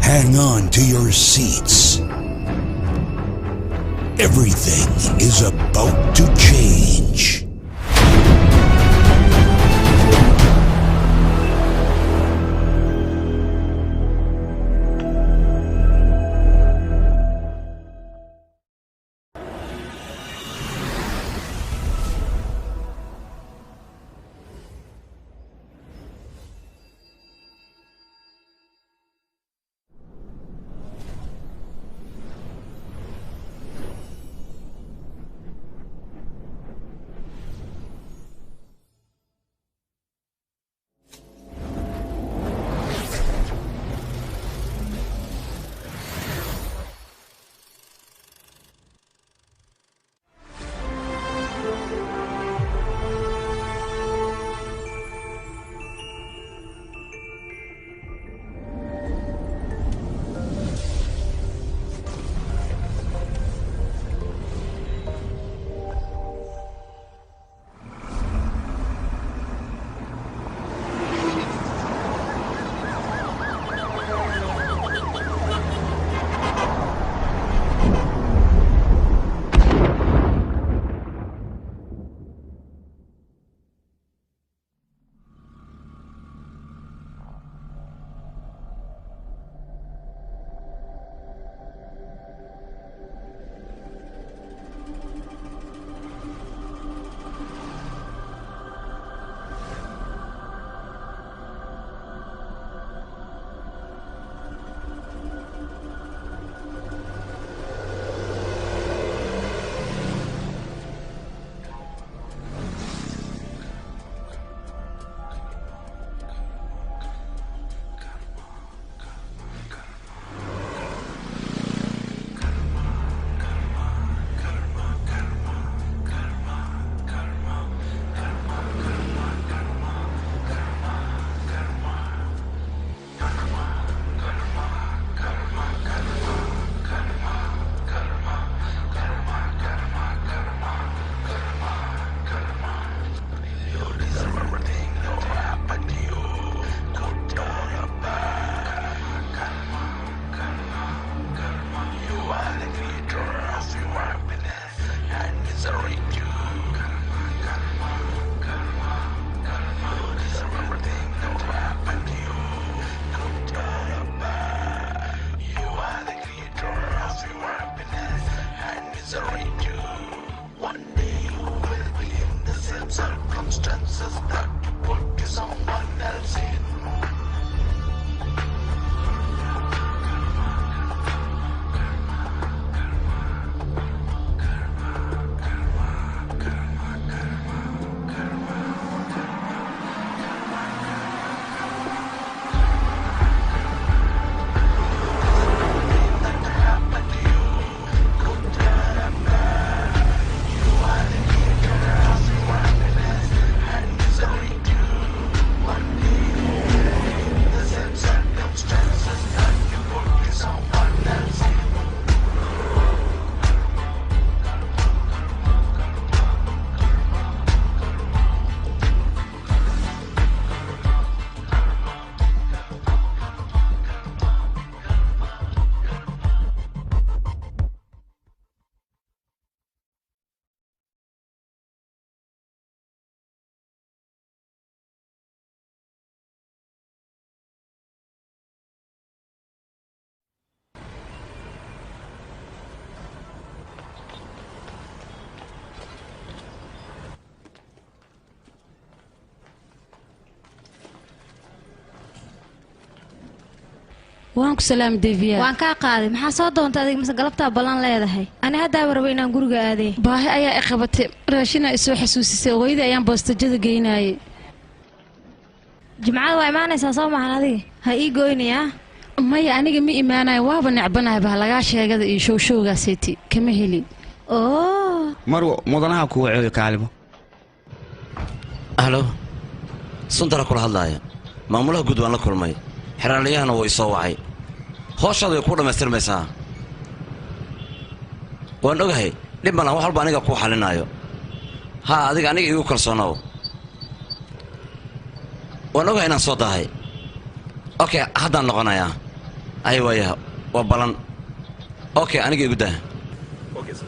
Hang on to your seats. Everything is about to change. Waan ku salaam Deviya. Waan ka qaaday. Maxaa soo doontay adiga mise galabta ballan leedahay? Ani hadda rabo inaan guriga aaday. Baahi ayaa i qabatay. Raashin ay soo xasuusisay hooyada ayaan boostajada geynayay. Jimcada waa imaanaysaa soo maahan adiga? Ha ii goynaya? Maya aniga ma imaanayo, waaba necbanahay bah lagaa sheegada iyo showshowgaaseeti kama helin. Oo. Marwo mudanaha ku waceeyo kaalimo. Halo. Sundara kula hadlaaya. Maamulaha guud waan la kulmay. Xeraaliyahana wuu isoo wacay. Hooshadu way ku dhamaystirmaysaa. Waan ogahay dhib malan wax walba aniga ku xalinayo. Ha adiga aniga igu kalsoonow. Waan ogahay inaan soo daahay. Okay, haddaan noqonayaa. Ay waayaha waa balan. Okay, aniga igu daa. Okay sir.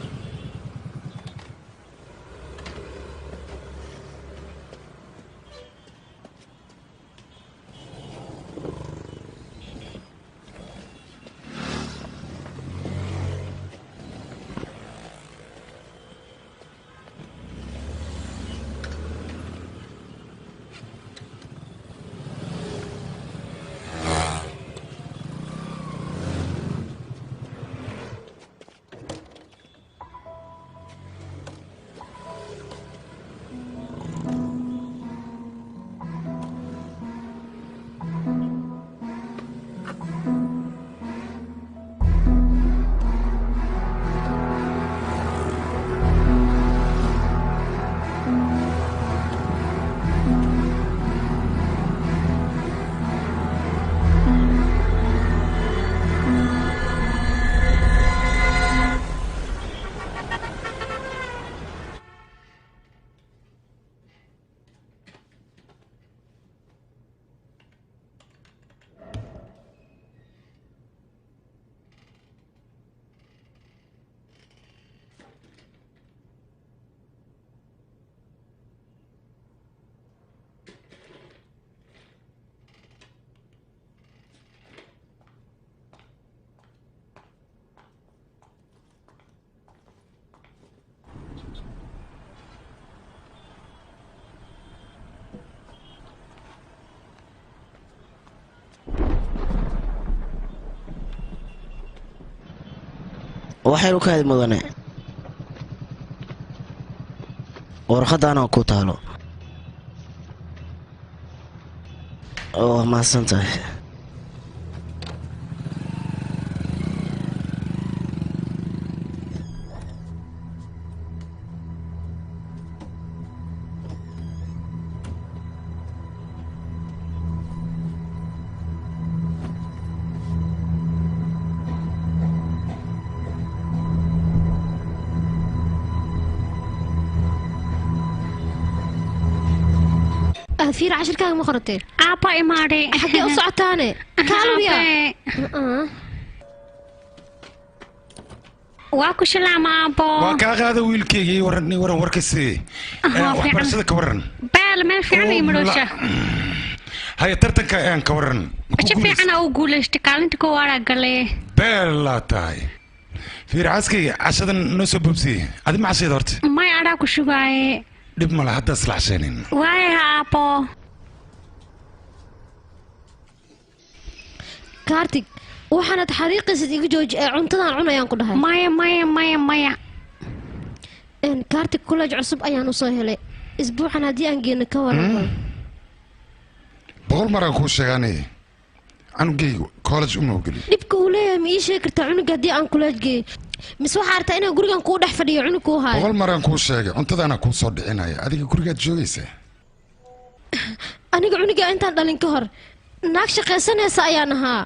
Waxaynu ka mudane warqadaana ku taalo oo mahadsan tahay. fiir cashirkaaga ma qoratay? Aabba imaadhay. Xaggee u socotaane? Kaalmiya. Waa ku salaama aabbo. Waa kaa qaada wiilkaygii waran waran warkasi. Waxbarashada ka waran. Beel meel fiican ii marosha. Haya tartanka aan ka waran. Si fiican u guulaystay kaalinta koowaad galay. Beel la tahay. Fiir caskayga cashadan noo soo boobsiyey. Adi ma casheed horta? May adhaa ku shugaaye. Dhib ma laha hadda isla casheenin. Waaya aabbo. Kartik, waxaanad xariiqisid iga jooji ee cuntadan cunayaan ku dhahay. Maya maya maya maya. Kartik college cusub ayaan u soo helay. Isbuucan haddii aan geeno ka waran. 100 mar aan kuu sheegaanay. Canugaygu college uma ogoli. Dhibka uu leeyahay ma ii sheegi kartaa cunuga haddii aan college geeyo? Mise waxaa artaa inaan gurigan kuu dhex fadhiyo cunug kuu haayo? 100 mar aan kuu sheegay cuntadaana kuu soo dhicinaya. Adiga gurigaad joogaysaa. Aniga cunuga intaan dhalin ka hor naag shaqaysanaysa ayaan ahaa.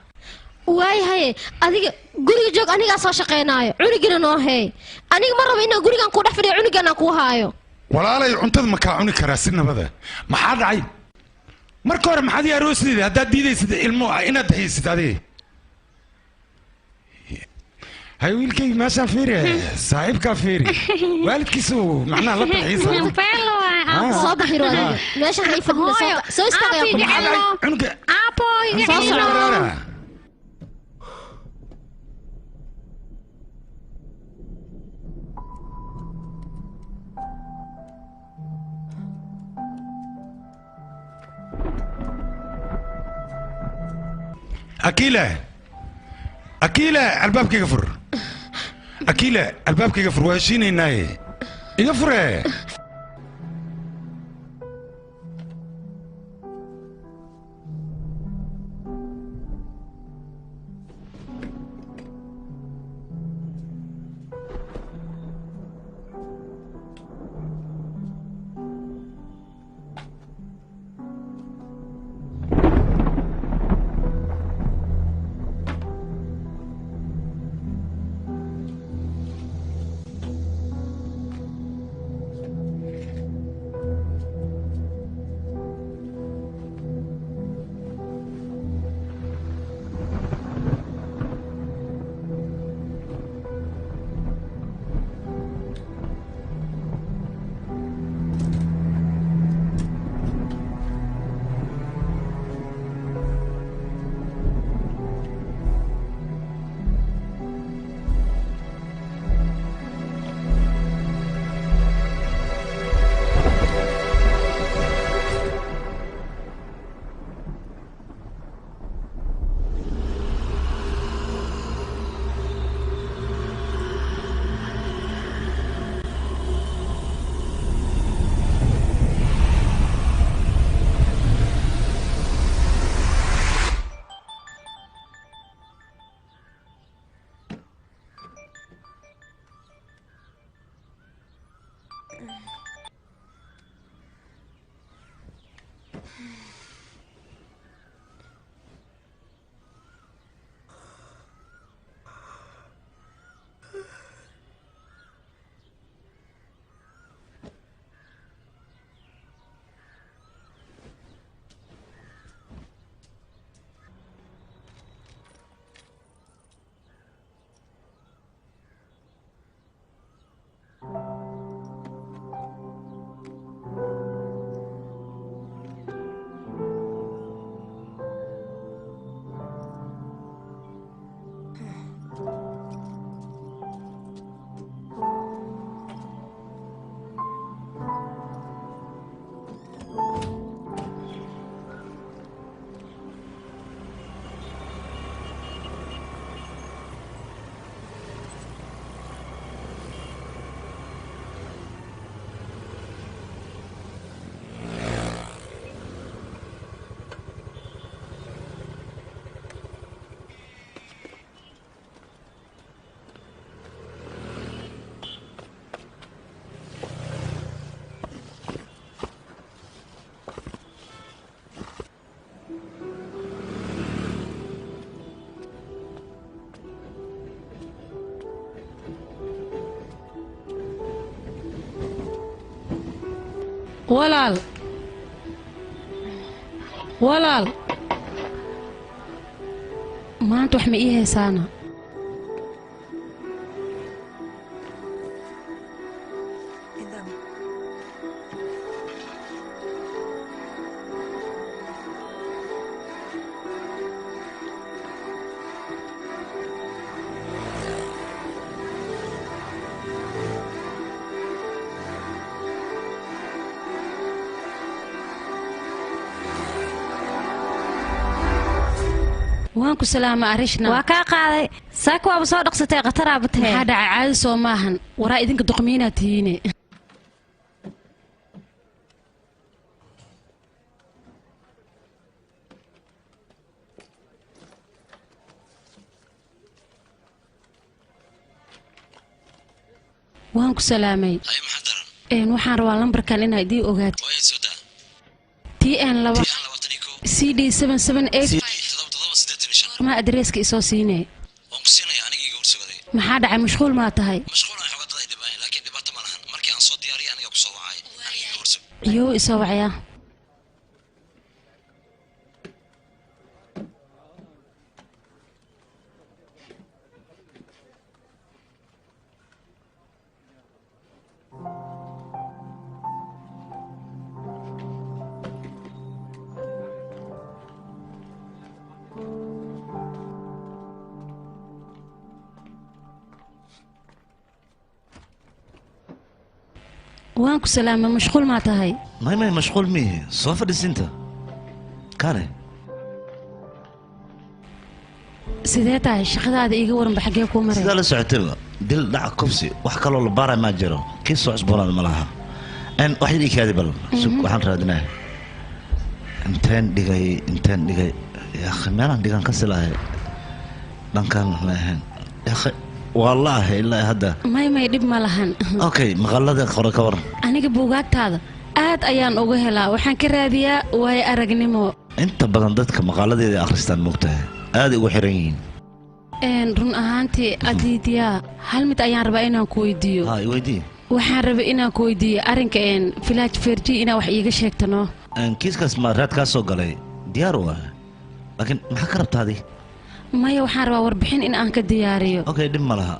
Waayahay adiga guriga joog anigaa soo shaqaynaayo cunugina noo hey. Aniga ma rabo inaan gurigan kuu dhex fadhiyo cunugan aan kuu haayo. Walaalay cuntada ma kaa cuni karaa si nabada? Maxaa dhacay? Marka hore maxaad ii aroosayday haddaad diidaysid ilmo inaad haysid adiga? Hay wiilkayga meeshaan fiiri, saaxiibkaa fiiri, waalidkiisu macnaha la dalxiisa. Soo baxiro adiga meeshaan ha ii fadhina, soo istaagayaan ku dhahay. Cunuga aabbo iga celino. Akila, Akila, albaabkayga fur. Akila, albaabkayga fur, waa heshiinaynaaye. Iga fure. Walaal, walaal, maanta wax ma ii haysaana? Waan ku salaama Arishna. Waa kaa qaaday. Saaka waaba soo dhaqsatay, khataraaba tahay. Maxaa dhacay? Caadi soo maahan. Waraa idinka doqmiinaa tihiine. Waan ku salaamay. Waxaan rabaa lambarkan inaa idii ogaato. TN 2 CD 778. Ma adreeska isoo siinee? Maxaa dhacay? Mashquul maa tahay? Iyou isoo wacayaa. Waan ku salaamay. Mashquul maa tahay? May, may, mashquul miihi. Soo fadhiisinta kaale. Sidee tahay shaqadaada? Iiga waranba, xaggee kuu maray? Sidaa la socotayba, dil, dhac, kufsi, wax kaloo la baaray maa jiro. Kii soo cusboonaad ma laha. Wax yar ii kaadi bal. Sug, waxaan raadinaya. Inteen dhigay, inteen dhigay yaakhi? Meelaan dhigan kasi lahay, dhankaan ma ahayn yaakhi, wallaahi ilaa hadda. May, may, dhib ma lahan. Okay, maqalada qore ka waran? Aniga buugaagtaada aad ayaan uga helaa. Waxaan ka raadiyaa waayo aragnimo. Inta badan dadka maqaaladeeda akhristaan, moogtahay, aaday ugu xiran yihiin. Run ahaantii Adiidyaa, hal mid ayaan rabaa inaan ku weydiiyo. Ha, i weydii. Waxaan rabay inaan ku weydiiyo arrinka Village Verji, inaa wax iiga sheegto noo. Kiiskaas ma raad kaa soo galay? Diyaar u ah, laakiin maxaa ka rabtaa adi? Maya, waxaan rabaa warbixin in aan ka diyaariyo. Okay, dhib ma laha.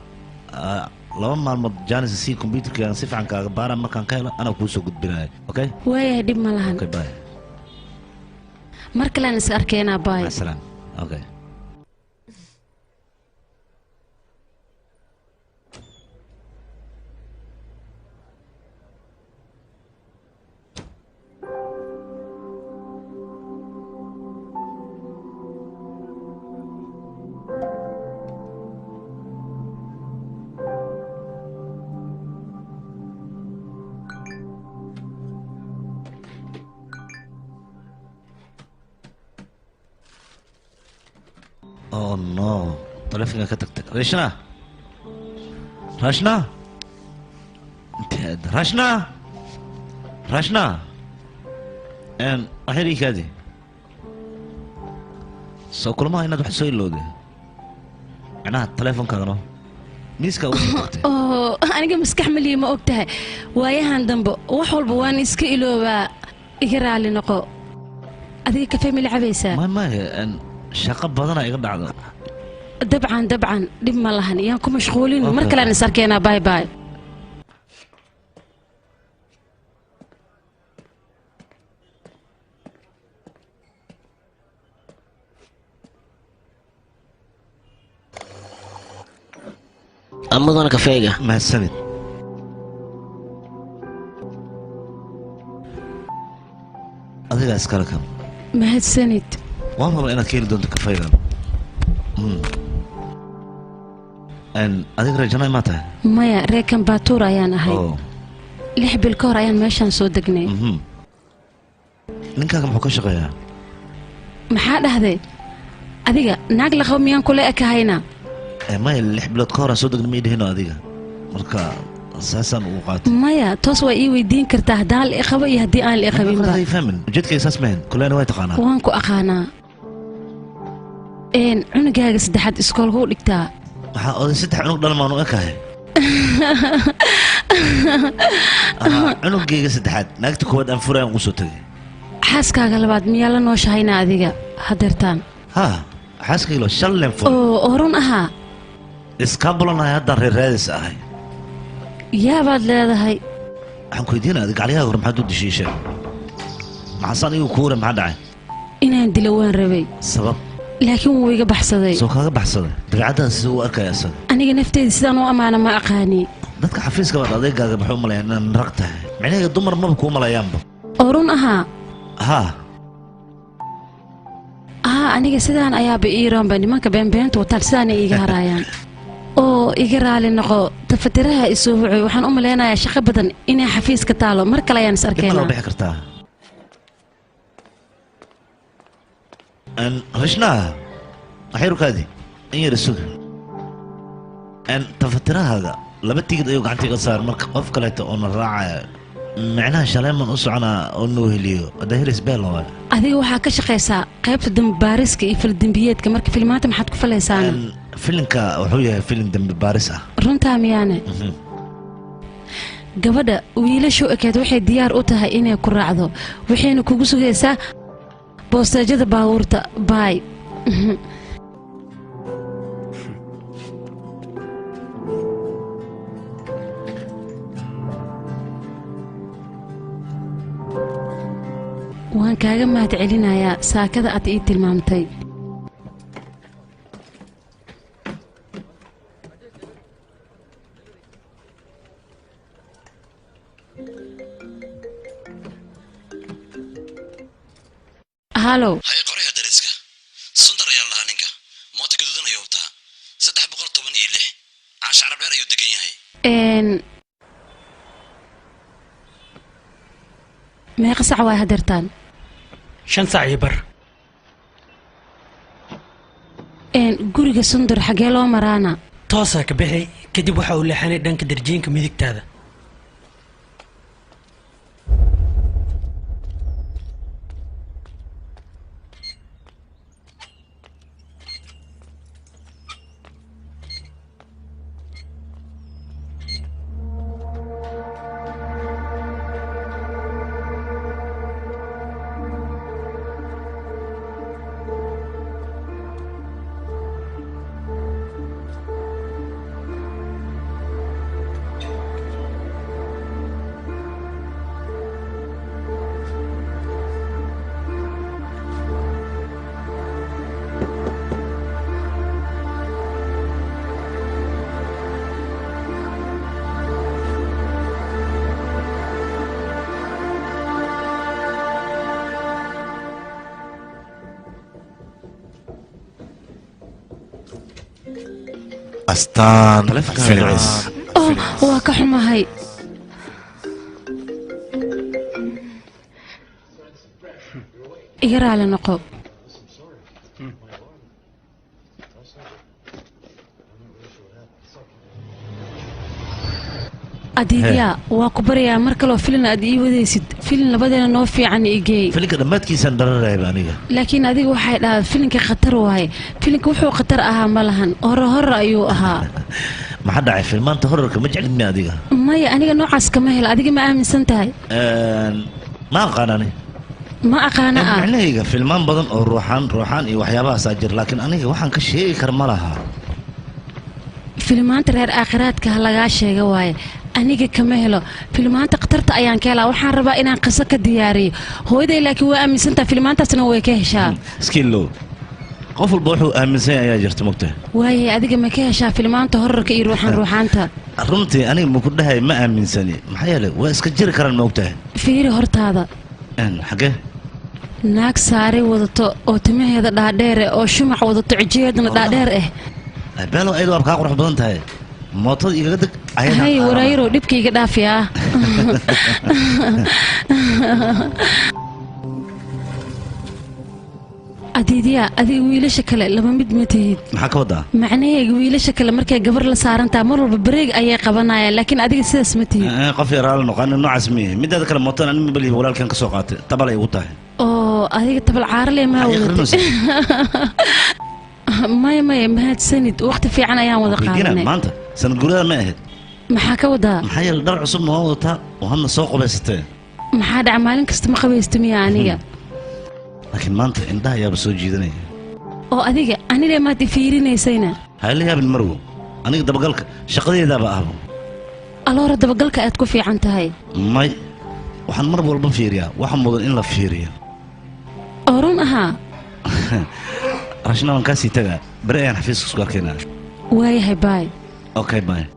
2 maalmood janis si computerka aan si fiican kaaga baara. Markaan ka helo anaa kuu soo gudbinaya, okay? Waayahay, dhib ma lahan. Okay, bye. Mar kalean is arkeenaa, bye. Asalaam, okay. Oh no, taleefanka ka tagtay. Rashna, Rashna, inteed Rashna, Rashna, waxyar ii kaadi. Soo kulmaha inaad wax soo ilowday, macnaha taleefonkaagano miiska ugu soo tagtay. Oo aniga maskax maliya, ma og tahay? Waayahan dambe wax walba waan iska iloobaa. Iga raali noqo. Adiga kafee mila cabaysaa? May, may, shaqo badana iga dhacdo. Dabcan, dabcan, dhib ma lahan. Yaan ku mashquulin. Mar kalean is arkeenaa, bye bye. Mudana, kafeega. Mahadsanid. Adigaa iskale kan. Mahadsanid. Waan rabaa inaad ka heli doonto kafeegan. Adiga reer Janay maa tahay? Maya, reer Kambaatuur ayaan ahay. Oh. 6 bil ka hor ayaan meeshaan soo degnay. Ninkaaga muxuu ka shaqeeyaa? Maxaa dhahday adiga? Naag la qabo miyaan kula ekahayna? Maya, 6 bilood ka horaan soo degna ma idhihino adiga, marka saasaan ugu qaatay. Maya, toos waa ii weydiin kartaa haddaan la iqabo iyo haddii aan la iqabinba. Ay fahmin, ujeedkayga saas mahan. Kuleena way taqaanaa. Waan ku aqaanaa. Cunugaaga saddexaad iskoolka u dhigtaa? Waxaa oday saddex cunug dhalmaan u ekahay. Cunugayga saddexaad naagta koowaad aan furayaan ugu soo tagay. Xaaskaaga labaad miyaa la nooshahayna adiga hadeertaan? Haa, xaaskayga loo shallen furay. Oo run ahaa. Iskaabulanahay haddaan reer raadis ahay. Yaabaad leedahay. Waxaan ku weydiinaya adiga gacliyahaaga hore maxaad u dishiishay? Maxaasaan igu kuure maxaa dhacay? Inaan dilo waan rabay. Sabab? Laakiin wuu iga baxsaday. Soo kaaga baxsaday? Dabeecaddaada sida uu arkaya isaga. Aniga nafteeda sidaan u ammaana ma aqaani. Dadka xafiiska baad adeegaaga maxuu u malayaan inaan rag tahay? Micnahayga dumar maba kuu malayaanba. Oo run ahaa. Haa. Haa, aniga sidaan ayaaba iiroonba nimanka beenbeenta wataan sidaanay iiga haraayaan. Oo iga raali noqo tafatiraha isoo wuxuu waxaan u maleynayaa shaqo badan inay xafiiska taalo mar kale ayaan is Dib ma arkaynaa. loo bixi kartaa? Rishna, waxay rukaadi in yar suga. Tafatirahaaga 2 tigid ayuu gacanta iga saar marka qof kaleeto oo na raacaya micnaha shalayman u soconaa oo noo heliyo haddaa helis beel waay. Adiga waxaa ka shaqaysaa qaybta dambi baariska iyo faldambiyeedka marka filmaanta maxaad ku falaysaana? Filimka wuxuu yahay filim dambi baaris ah. Runtaa miyaane? Gabadha wiilashu ekeed waxay diyaar u tahay inay ku raacdo waxayna kugu sugaysaa boosteejada baabuurta. Baay. Waan kaaga mahad celinayaa saakada aad ii tilmaamtay. Halo. Hay qoraya dariska. Sundar ayaa lahaa ninka. Mooto gaduudan ayuu wataa. 316. Caasha carabdheer ayuu degan yahay. Meeqa sac waay hadeertaan? 5 saac iyo bar. Guriga Sundar xagee loo maraana? Toosaa ka bixi kadib waxa uu leexanay dhanka darjiinka midigtaada. Astaan Films. Oh, waa ka xumahay. Iga raali noqo. Adiidyaa waa ku baryayaa mar kaloo filin aad ii wadaysid filin labadeena noo fiican igeey. Filinka dhammaadkiisaan dhararayba aniga. Laakiin adiga waxay dhahaa filinka khatar waaye. Filinka wuxuu khatar ahaa ma lahan hore hore ayuu ahaa. Maxaa dhacay filmaanta horarka ma jeclid mi adiga? Maya aniga noocaas kama helo. Adiga ma aaminsan tahay? Ma aqaan ani. Ma aqaana ah. Micnahayga filmaan badan oo ruuxaan ruuxaan iyo waxyaabahaasaa jira laakiin aniga waxaan ka sheegi kar ma laha. Filmaanta reer aakhiraadka ha lagaa sheega waaye. Aniga kama helo filmaanta khatarta ayaan ka helaa. Waxaan rabaa inaan qiso ka diyaariyo hooyaday laakiin waa aaminsantaha filmaantaasna way ka heshaa. Skillow qof walba wuxuu aaminsan yahay ayaa jirta mogtahay. Waayahay adiga ma ka heshaa filmaanta horarka iyo ruuxaan ruuxaanta? Runtii aniga ma ku dhahay ma aaminsani maxaa yeelay waa iska jiri karaan mogtahay. Fiiri hortaada. Xagee? Naag saari wadato oo timaheeda dhaadheer eh oo shumac wadato cijiheedana dhaadheer eh. Beelo ayadu waa kaa qurux badan tahay. Mootada igaga deg. Hay warayro dhibka iga dhaafiyaa. Adiidyaa adiga wiilasha kale laba mid ma tihid. Maxaa ka wadaa? Macnahayga wiilasha kale markay gabar la saarantaa mar walba bareeg ayay qabanayaan laakiin adiga sidaas ma tihid. Qof yaraala noqon noocaas miihi. Midaada kale mootada anima balihi walaalkan ka soo qaatay tabal ay ugu tahay. Oo adiga tabal caarale maa wadatay. Maya maya mahadsanid waqti fiican ayaan wada qaadanay. Maanta sanad guurada ma ahayd. Maxaa ka wadaa? Maxaa yeelay dhar cusubna waa wadataa oo hadna soo qubaysatee. Maxaa dhaca maalin kasta ma qabaysto miya aniga? Laakiin maanta indhaha ayaaba soo jiidanaya. Oo adiga anile maad i fiirinaysayna? Ha ila yaabin marwo, aniga dabagalka shaqadeedaaba ahbo. Aloora dabagalka aad ku fiican tahay. May, waxaan mar walba fiiriyaa waxa mudan in la fiiriyo. Oo run ahaa. Rashna waan kaasii tagaa, beri ayaan xafiiska isku arkaynaa. Waayahay, baay. Okay, bye.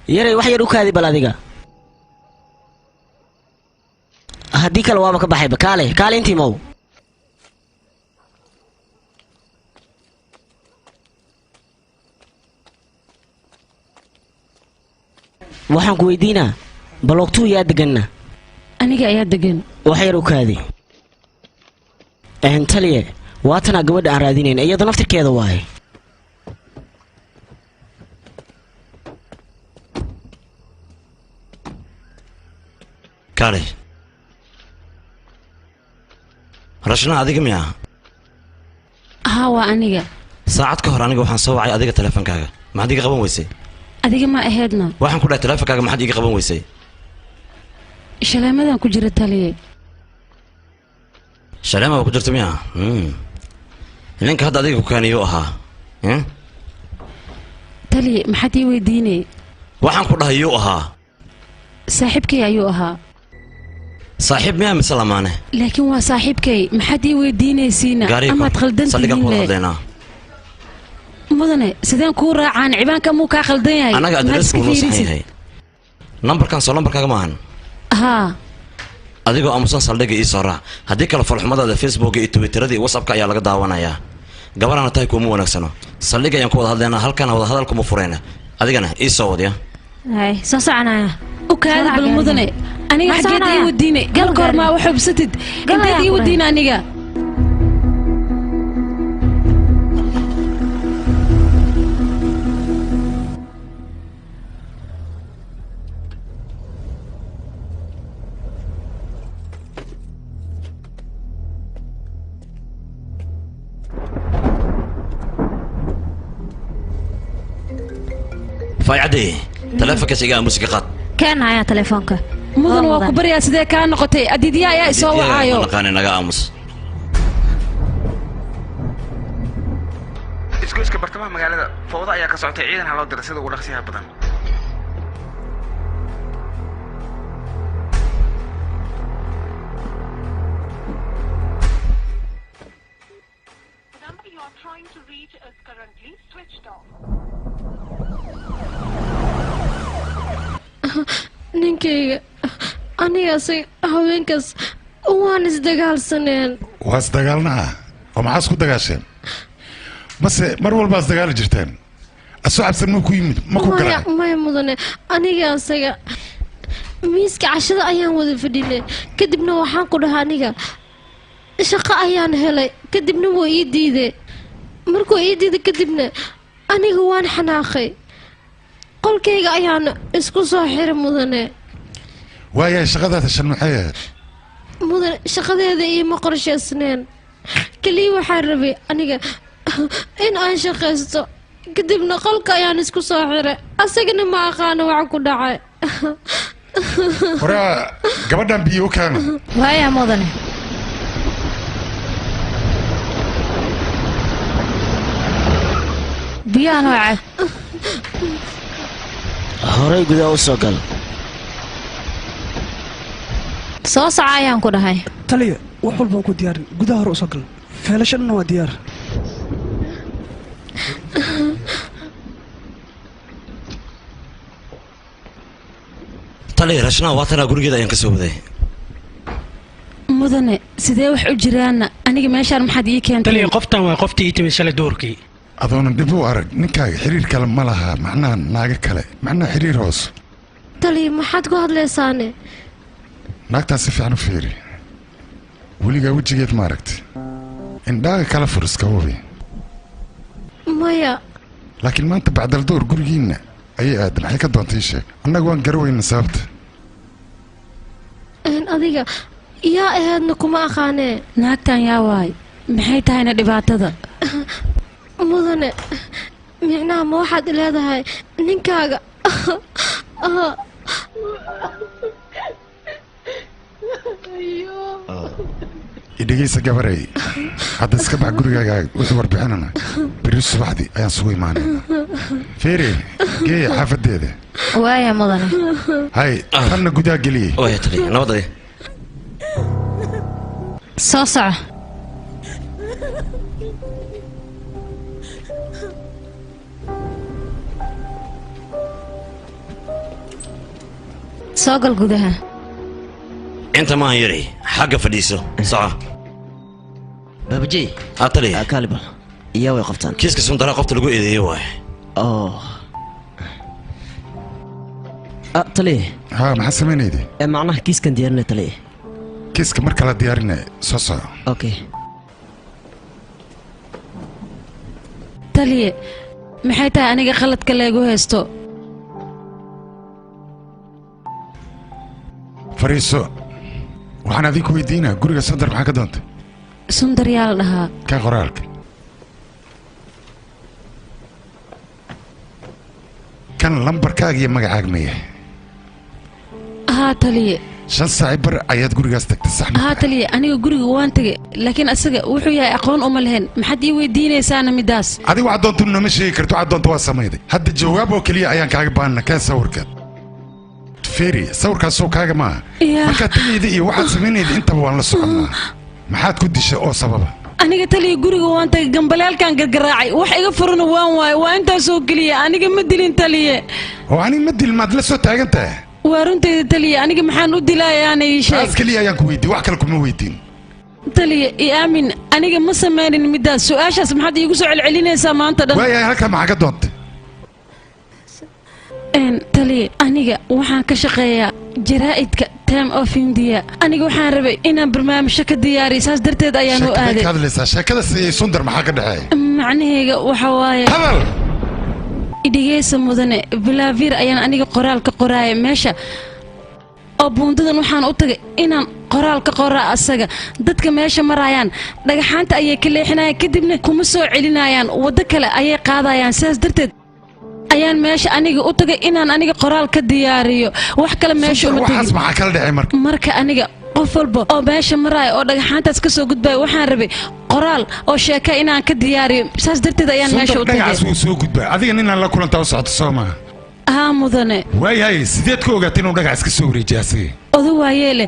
Yaray wax yar u kaadi bal adiga. Haddii kale waaba ka baxayba. Kaale kaale intii mow. Waxaan ku weydiinaa baloogtuu yaa deganna? Aniga ayaa degan. Wax yar u kaadi. Taliye, waatanaa gabadha aan raadinayn, iyada naftirkeeda waaye. Kaalay Rashna, adiga miyaa? Haa, waa aniga. Saacad ka hor aniga waxaan soo wacay adiga teleefankaaga, maxaad iga qaban weysay? Adiga ma ahaydna. Waxaan ku dhahay teleefankaaga maxaad iga qaban weysay? Shaleemadan ku jira taliye. Shaleema ku jirta miyaa? Ninka hadda adiga ku keenayuu ahaa. Taliye, maxaad ii weydiinay? Waxaan ku dhahay yuu ahaa. Saaxiibkay ayuu ahaa. Saaxiib miyaa mise lamaane? Laakiin waa saaxiibkay, maxaad ii weydiinaysiina? Amaad khaldan saldhigan ku wada hadlaynaa. Mudane, sideen kuu raacaan? Cibaanka muu kaa khaldan yahay? Anaga adreesku noo saxan yahay. Nambarkan soo lambarkaaga maahan. Haa. Adigoo aamusan saldhigga ii soo raac, haddii kale falxumadaada Facebooka iyo Twitterada iyo WhatsAppka ayaa laga daawanayaa. Gabarana tahay kuuma wanaagsano. Saldhigga ayaan ku wada hadlaynaa, halkan wada hadal kuma fureyna. Adigana ii soo wadya. Hay, soo soconaya. U kaadi bal mudane, aniga xageed ii wadiinay? Gal koor maa wax hubsatid? Inteed ii wadiina aniga? Faaycadey, teleefankaas iga aamusi ka qaad. Keen haya telefoonka. Mudan, waa ku baryaa, sidee kaa noqotay? Adiidyaa ayaa isoo wacaayo. Naqaani naga aamus. Isgoyska bartamaha magaalada fowdo ayaa ka socotay, ciidan ha loo diray sida ugu dhaqsiyaha badan. Ninkayga anigaas haweenkaas waan isdagaalsaneen. Waa isdagaalnaa? Oo maxaa isku dagaasheen? Mase mar walbaa isdagaali jirteen? Asoo cabsan muu ku yimid? Ma ku garaa? Maya mudane, aniga asaga miiska cashada ayaan wada fadhinay, kadibna waxaan ku dhahaa aniga shaqo ayaan helay, kadibna wuu ii diiday. Markuu ii diiday kadibna aniga waan xanaaqay, qolkayga ayaan isku soo xiray mudane. Waayahay, shaqadaad heshan maxay ahayd? Mudane, shaqadeeda iima qorshaysneen, keliya waxaan rabay aniga in aan shaqaysto, kadibna qolka ayaan isku soo xiray, asagana ma aqaano wax ku dhacay. Horaa gabadhan biyo u keena. Waaya mudane. Biyahan oo cab. Horay gudaha u soo gal. Soo soco ayaan ku dhahay. Taliya, wax walba ku diyaarin, gudaha hore u soo gal. Feelashadana waa diyaar. Taliya, Rashna waa tanaa, gurigeeda ayaan ka soo waday. Mudane, sidee wax u jiraanna? Aniga meeshaan maxaad ii keentay? Taliya, qoftan waa qoftii ii timid shalay duhurkii. Adoonan dhib u arag, ninkaaga xiriir kale ma laha, macnaha naaga kale, macnaha xiriir hoos. Taliya, maxaad ku hadlaysaane? Naagtaas si fiican u fiiri, weligaa wejigeed ma aragtay? Indhaaga kala fur iska hubi. Maya. Laakiin maanta bacdal door gurigiinna ayay aadan maxay ka doontay sheeg. Annagu waan garaweyna sababta. Adiga yaa ahaydna kuma aqaanee. Naagtan yaa waay. Maxay tahayna dhibaatada? Mudane, micnaha ma waxaad leedahay ninkaaga? Idhegeysa gabarey, hadda iska bax gurigaaga wixii warbixinana berri subaxdii ayaan sugu imaanayna. Feere, geeya xaafadeeda. Waaya mudane. Hay, tanna gudaha geliye. Waaya taliya, nabad. Soo soco. Soo gal gudaha. Inta maahan yari, xagga fadhiiso. Soco. Baabajey. Taliya. Kaalibal. Iyaa way qabtaan. Kiiska Sundara qofta lagu eedeeyey waaye. Taliya. Haa, maxaa samaynayday? Macnaha kiiskan diyaarinaya taliya. Kiiska marka la diyaarinaya soo soco. Okay. Taliya, maxay tahay aniga khaladka leegu haysto? Fariiso. Waxaan adinku weydiinaa guriga Sundar maxaa ka doontay? Sundar yaa la dhahaa. Ka qoraalka. Kan lambarkaaga iyo magacaaga ma yahay? Haa taliye. 5 saac bar ayaad gurigaas tagtay sax ma? Haa taliye, aniga guriga waan tagay, laakiin asaga wuxuu yahay aqoon uma lahayn. Maxaad ii weydiinaysaana midaas? Adiga waxaad doonto nama sheegi karto, waxaad doonto waa samayday. Hadda jawaab oo keliya ayaan kaaga baahana. Keen sawirka. Feeri, sawirkaasoo kaaga maaha. Markaad tagayda iyo waxaad samaynayda intaba waan la soconnaa. Maxaad ku dishay oo sababa? Aniga taliya guriga waan tagay, gambaleelkan gargaraacay, wax iga furana waan waaye, waa intaasoo keliya. Aniga ma dilin taliye. Oo aniga ma dilin, maad la soo taagan tahay? Waa runtayda taliye, aniga maxaan u dilayaana ii sheeg. Taas keliya ayaan ku weydiin, wax kale kuma weydiin. Taliye, i aamin, aniga ma samaynin midaas. Su'aashaas maxaad iigu soo celcelinaysaa maanta dhan? Waayahay, halkaa maxaa ka doontay? Taliye, aniga waxaan ka shaqeeyaa jaraa'idka Time of India. Aniga waxaan rabay inaan barnaamijyo ka diyaariyo, saas darteed ayaan u aaday. Sheekada ka hadlaysaa, sheekada siiyey Sundar maxaa ka dhexeeya? Macnahayga waxa waaye. Hadal. Idhigeysa mudane, Bilaavir ayaan aniga qoraal ka qoraaya meesha. Oo buundadan waxaan u tagay inaan qoraal ka qoraa asaga. Dadka meesha marayaan dhagaxaanta ayay ka leexinayaan, kadibna kuma soo celinayaan, waddo kale ayay qaadayaan. Saas darteed ayaan meesha aniga u tagay inaan aniga qoraal ka diyaariyo. Wax kale meesha uma tagin. Waxaas maxaa kala dhacay marka? Marka aniga qof walba oo meesha maraya oo dhagaxaantaas ka soo gudbaya waxaan rabay qoraal oo sheeka inaan ka diyaariyo. Saas darteed ayaan meesha u tagay. Dhagaxaas wuu soo gudbaa. Adiga ninaan la kulantaa u socoto soo maaha? Haa mudane. Waayahay, sideed ku ogaatay inuu dhagax iska soo wareejiyo asiga? Odo waayeele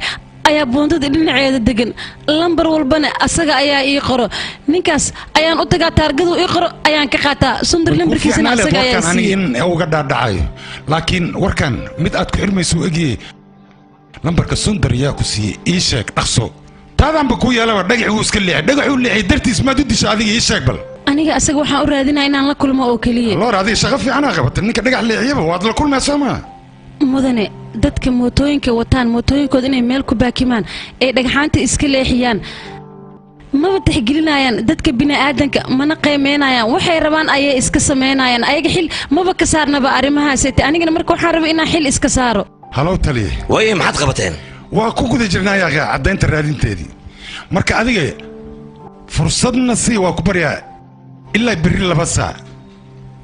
ayaa buundada dhinaceeda degan, lambar walbana asaga ayaa ii qoro. Ninkaas ayaan u tagaa, taargadu ii qoro ayaan ka qaataa. Sundar lambarkiisana asaga ayaa siiyey. Aniga in uga dhaadhacayo, laakiin warkan mid aad ku xirmayso u egyahay. Lambarka Sundar yaa ku siiyey? Ii sheeg dhaqso. Taadaanba kuu yeelaba, dhagaxii wuu iska leexay. Dhagaxuu leexay dartiis maad u disha adiga? Ii sheeg bal. Aniga asaga waxaan u raadinaa inaan la kulmo oo keliya. Loor, adiga shaqo fiicanaa qabatay. Ninka dhagax leexiyaba waad la kulmaa soo maa? Mudane, dadka mootooyinka wataan mootooyinkooda inay meel ku baakimaan ay dhagxaanta iska leexiyaan maba tixgelinayaan dadka bini'aadanka, mana qiimeynayaan. Waxay rabaan ayay iska sameynayaan. Ayaga xil maba ka saarnaba arrimahaas. Anigana marka waxaan rabay inaan xil iska saaro. Halow taliye. Waaye, maxaad qabateen? Waa ku guda jirnaa yaaqa caddaynta raadinteedii. Marka adiga fursadna sii, waa ku baryaa ilaa berri 2 saac.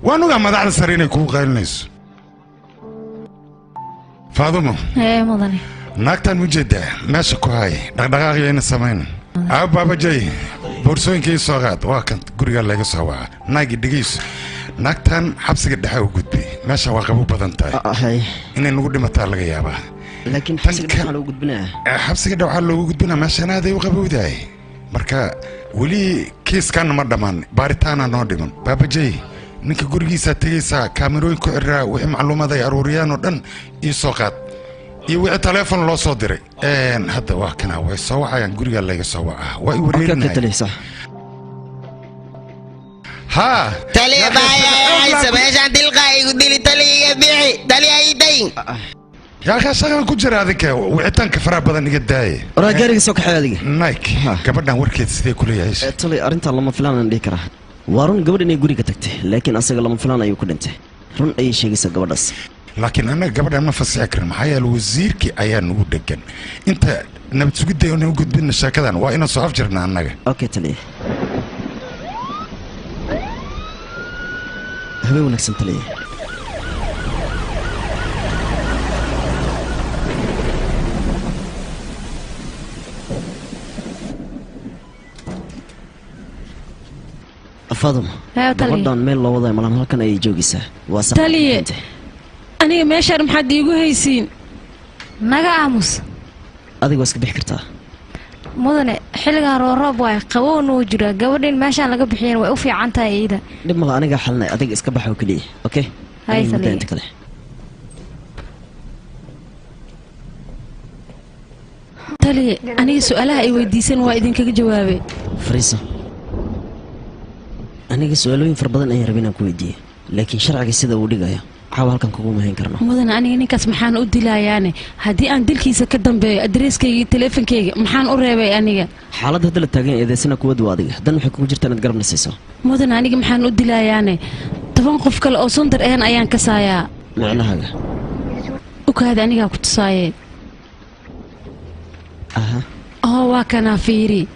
Waan ogaa madaxda sare inay kugu qaylinayso. Faadumo. Mudane. Naagtaan u jeedaa meesha ku hay, dhaqdhaqaaqyayna samayn. Aa baabajay, boorsooyinka ii soo qaad. Waa kan gurigaa laga soo waca. Naagi dhegeyso, naagtan xabsiga dhexe u gudbi. Meesha waa qabow badan tahay, inay nagu dhimataa laga yaabaa. Laakiin xabsiga dhexe waxaa loogu gudbinaa. Xabsiga dhexe waxaa loogu gudbinaa meeshaan aaday u qabowdahay. Marka weli kiiskaana ma dhammaan, baaritaana noo dhiman. Baabajay, ninka gurigiisaa tegaysaa, kaamirooyin ku xiriraa, wixii macluumaad ay aruuriyaan oo dhan ii soo qaad, iyo wixii taleefon loo soo diray. Hadda waa kana, way soo wacayaan, gurigaa layga soo wacaa. Waa i wareerinaya. Haa taliya, baayaysa meeshaan dilqaa igu dili. Taliya iga bixi, taliya ii dayn. Yaa akhi shaqan ku jira adinka wicitaanka faraha badan iga daaye. Waraa gaariga soo kaxay adiga. Nike gabadhan warkeed sidee ku leeyahay? Tali arrintan lama filaan aan dhihi karaa. Waa run gabadh inay guriga tagtay, laakiin asaga lama filaan ayuu ku dhintay. Run ayay sheegaysaa gabadhaas. Laakiin annaga gabadhan ma fasixi karin, maxaa yeele wasiirkii ayaa nagu dhegan. Inta nabad sugidda inuu gudbina sheekadan waa inaan soo afjirna annaga. Okay taliye. Habeen wanaagsan taliye. Faaduma, gabadhan meel loo wadayo malan halkan ayay joogaysaa. Waa sax. Taliye, aniga meeshaan maxaad iigu haysiin? Naga aamus. Adiga waa iska bixi kartaa. Mudane, xilligan rooroob waay, qabowna wuu jiraa. Gabadhin meeshaan laga bixiyeen way u fiican tahay iida. Dhib mala, aniga xalinay, adiga iska bax oo keliya. Okay? Hay taliye. Inta kale. Taliye, aniga su'aalaha ay weydiisan waa idinkaga jawaabay. Fariiso. Aniga su'aalooyin fara badan ayaan rabay inaan ku weydiiyo, laakiin sharciga sida uu dhigayo caawa halkan kuguma hayn karno. Mudane, aniga ninkaas maxaan u dilayaane? Haddii aan dilkiisa ka dambeeyo adreeskayga iyo taleefankayga maxaan u reebay aniga? Xaaladda hadda la taagan eedeysana kuwad waa adiga. Dan waxay kugu jirtaa inaad garabna siiso. Mudane, aniga maxaan u dilayaane? 10 qof kale oo Sundar ahan ayaan kasaayaa. Micnahaaga? Ukaada anigaa ku tusaaye. Aha. Oo waa kanaa fiiri.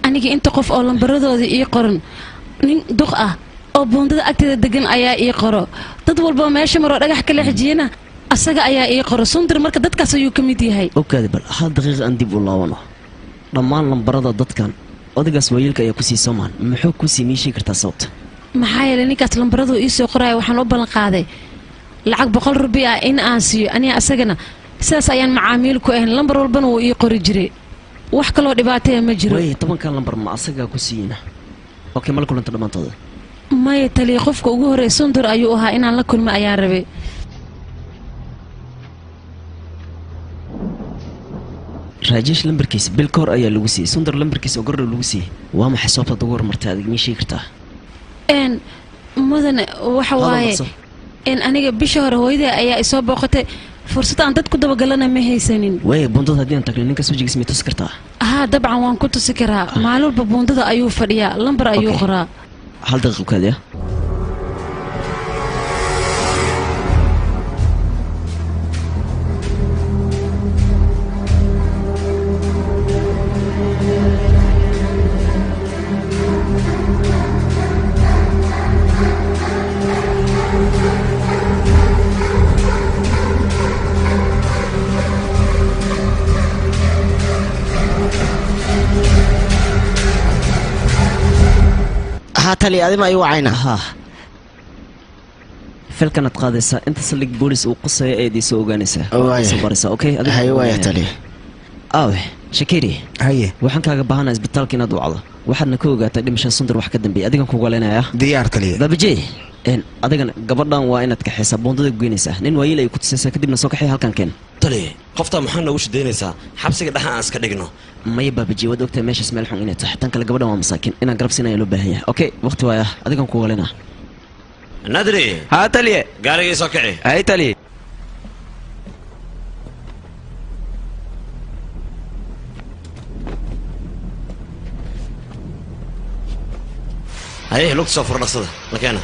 Aniga inta qof oo lambaradooda ii qoran nin duq ah oo buundada agteeda degan ayaa ii qoro. Dad walba meesha maro dhagax kala xijiyana asaga ayaa ii qoro. Sundar marka dadkaas ayuu ka mid yahay. Okaadi bal hal daqiiq aan dib u laabano. Dhammaan lambarada dadkan odaygaas waayeelka ayaa ku sii soomaan. Muxuu ku sii miishii kartaa sababta? Maxaa yeelay ninkaas lambaradu ii soo qoraya waxaan u ballan qaaday lacag 100 rubi ah in aan siiyo aniga asagana sidaas ayaan macaamiil ku ahayn. Lambar walbana wuu ii qori jiray. Wax kaloo dhibaataya ma jiro. Way 10 lambar ma asagaa ku siiyina? Okay, ma la kulanta dhammaantooda? Maya taliye, qofka ugu horreeya Sundar ayuu ahaa inaan la kulmo ayaan rabay. Rajesh lambarkiisa bil ka hor ayaa lagu siiyey. Sundar lambarkiisa oo gordhow lagu siiyey. Waa maxay sababta ugu hormartay adiga mii sheegi kartaa? Mudane, waxa waaye in aniga bisha hore hooyaday ayaa isoo booqatay. Fursad aan dad ku dabagalana ma haysanin. Way buundada haddii aan tagno ninkaas wejigiisa ma tusi kartaa? Haa, dabcan waan ku tusi karaa. Maalin walba buundada ayuu fadhiyaa, lambar ayuu qoraa. Hal daqiiq kaadiya. Tali adima ay wacayna. Ha. Filkanaad qaadaysaa inta saldhig boolis uu qosaya eed isoo ogaanaysaa. Soo baraysaa, okay? Adiga hay waaya tali. Aawe, Shakiri. Haye. Waxaan kaaga baahanahay isbitaalka inaad wacdo. Waxaadna ka ogaataa dhimasha Sundar wax ka dambeeyay. Adigan kugu leenayaa. Diyaar taliye. Babajey, adigan gabadhan waa inaad kaxaysaa buundada geynaysaa. Nin waayeel ay ku tusaysaa kadibna soo kaxay halkan keen. Taliye, qofta maxaa noogu shidaynaysaa? Xabsiga dhaxa aan iska dhigno. Maya Babajey, waad ogtahay meeshaas meel xun inay tahay. Tan kale gabadhan waa masaakiin. Inaan garab siinaya loo baahan yahay. Okay, waqti waaya. Adigan kugu leenayaa. Nadri. Ha taliye. Gaariga soo kici. Hay taliye. Haye, lugta soo furo dhaqsada. La keena.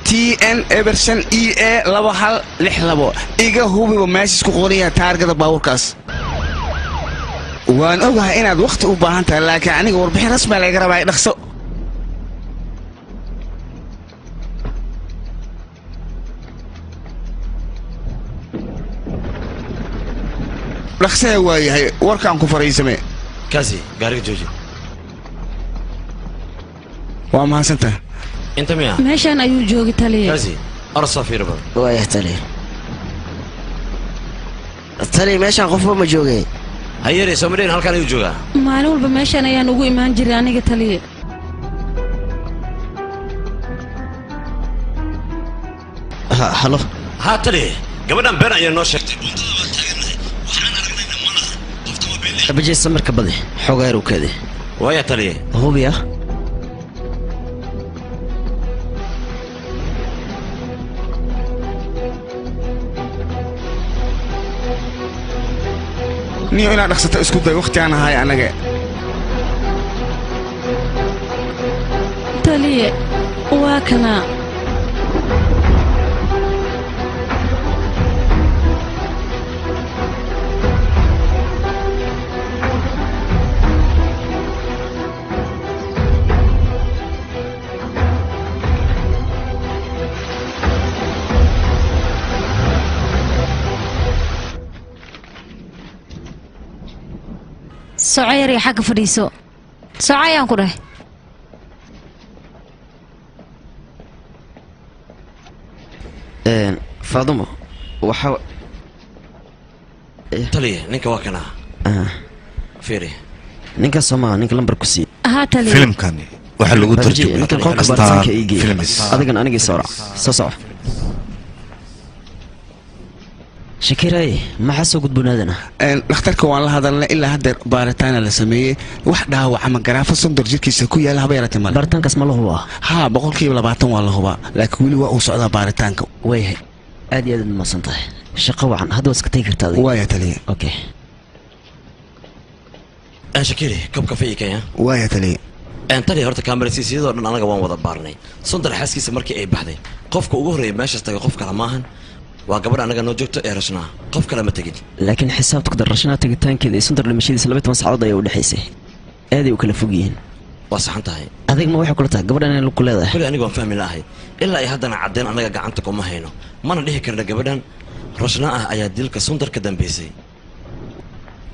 TN Eberson EA 2162. Iga hubiba meesha isku qoraya taargada baabuurkaas. Waan ogahay inaad waqti u baahan tahay, laakiin aniga warbixin rasmi ah laga rabaa dhaqso. Dhaqsada waa yahay warkaan ku fariisamay. Kaasi gaariga jooji. Waa mahadsantahay. Inta miya? Meeshaan ayuu joogay taliye. Kaasi arsa fiirba. Waaya taliye. Taliye meeshaan qofba ma joogay. Hayere Soomaaliin halkan ayuu joogaa. Maalin walba meeshaan ayaan ugu imaan jiray aniga taliye. Ha, halo. Ha taliye, gabadhan been ayaa noo sheegtay. Buundada waa taagannahay. Waxaan aragnayna ma laha. Qofta waa been. Babajey samarka badi. Xogaa yar u kaadi. Waaya taliye. Hubiya. Niyo inaad dhaqsato isku day waqti aan ahay anaga. Taliye waa kana. Soco yar iyo xagga fadhiiso. Soco ayaan ku dhahay. Faadumo waxa taliye ninka waa kana. Fiiri ninka Soomaa ninka lambar ku sii. Haa taliye. Filimkani waxa lagu tarjumay ninka qolka baaritaanka ii geey. Adigan anigii soo raac. Soo soco. Shakiray maxaa soo gudboonaadana? Dhakhtarka waan la hadalnay ilaa hadda baaritaan la sameeyay wax dhaawac ama garaafo Sundar jirkiisa ku yaala haba yaraatee male. Baaritaankaas ma la hubaa? Haa 20% waa la hubaa laakiin weli waa uu socdaa baaritaanka. Waayahay aad iyo aad u mahadsan tahay. Shaqo wacan hadda waad iska tagi kartaa adiga. Waaya taliye. Okay. Shakiri koob kafee ii keen. Waaya taliye. Taliye horta kaamirasiisyadoo dhan anaga waan wada baarnay. Sundar xaaskiisa markii ay baxday qofka ugu horreeya meeshaas tagay qof kale maahan. Waa gabadh anaga noo joogto ee Rashnaa qof kale ma tegin. Laakiin xisaabta ku dar Rashnaa tegitaankeeda iyo Sundar dhimashadiisa 12 saacadood ayaa u dhaxaysay. Aad ay u kala fog yihiin. Waa saxan tahay. Adig ma waxay kula tahay gabadhan inay lug ku leedahay? Kulli anigu waan fahmi lahay ilaa ay haddana caddeen anaga gacanta kuma hayno mana dhihi karna gabadhan Rashnaa ah ayaa dilka Sundar ka dambeysay.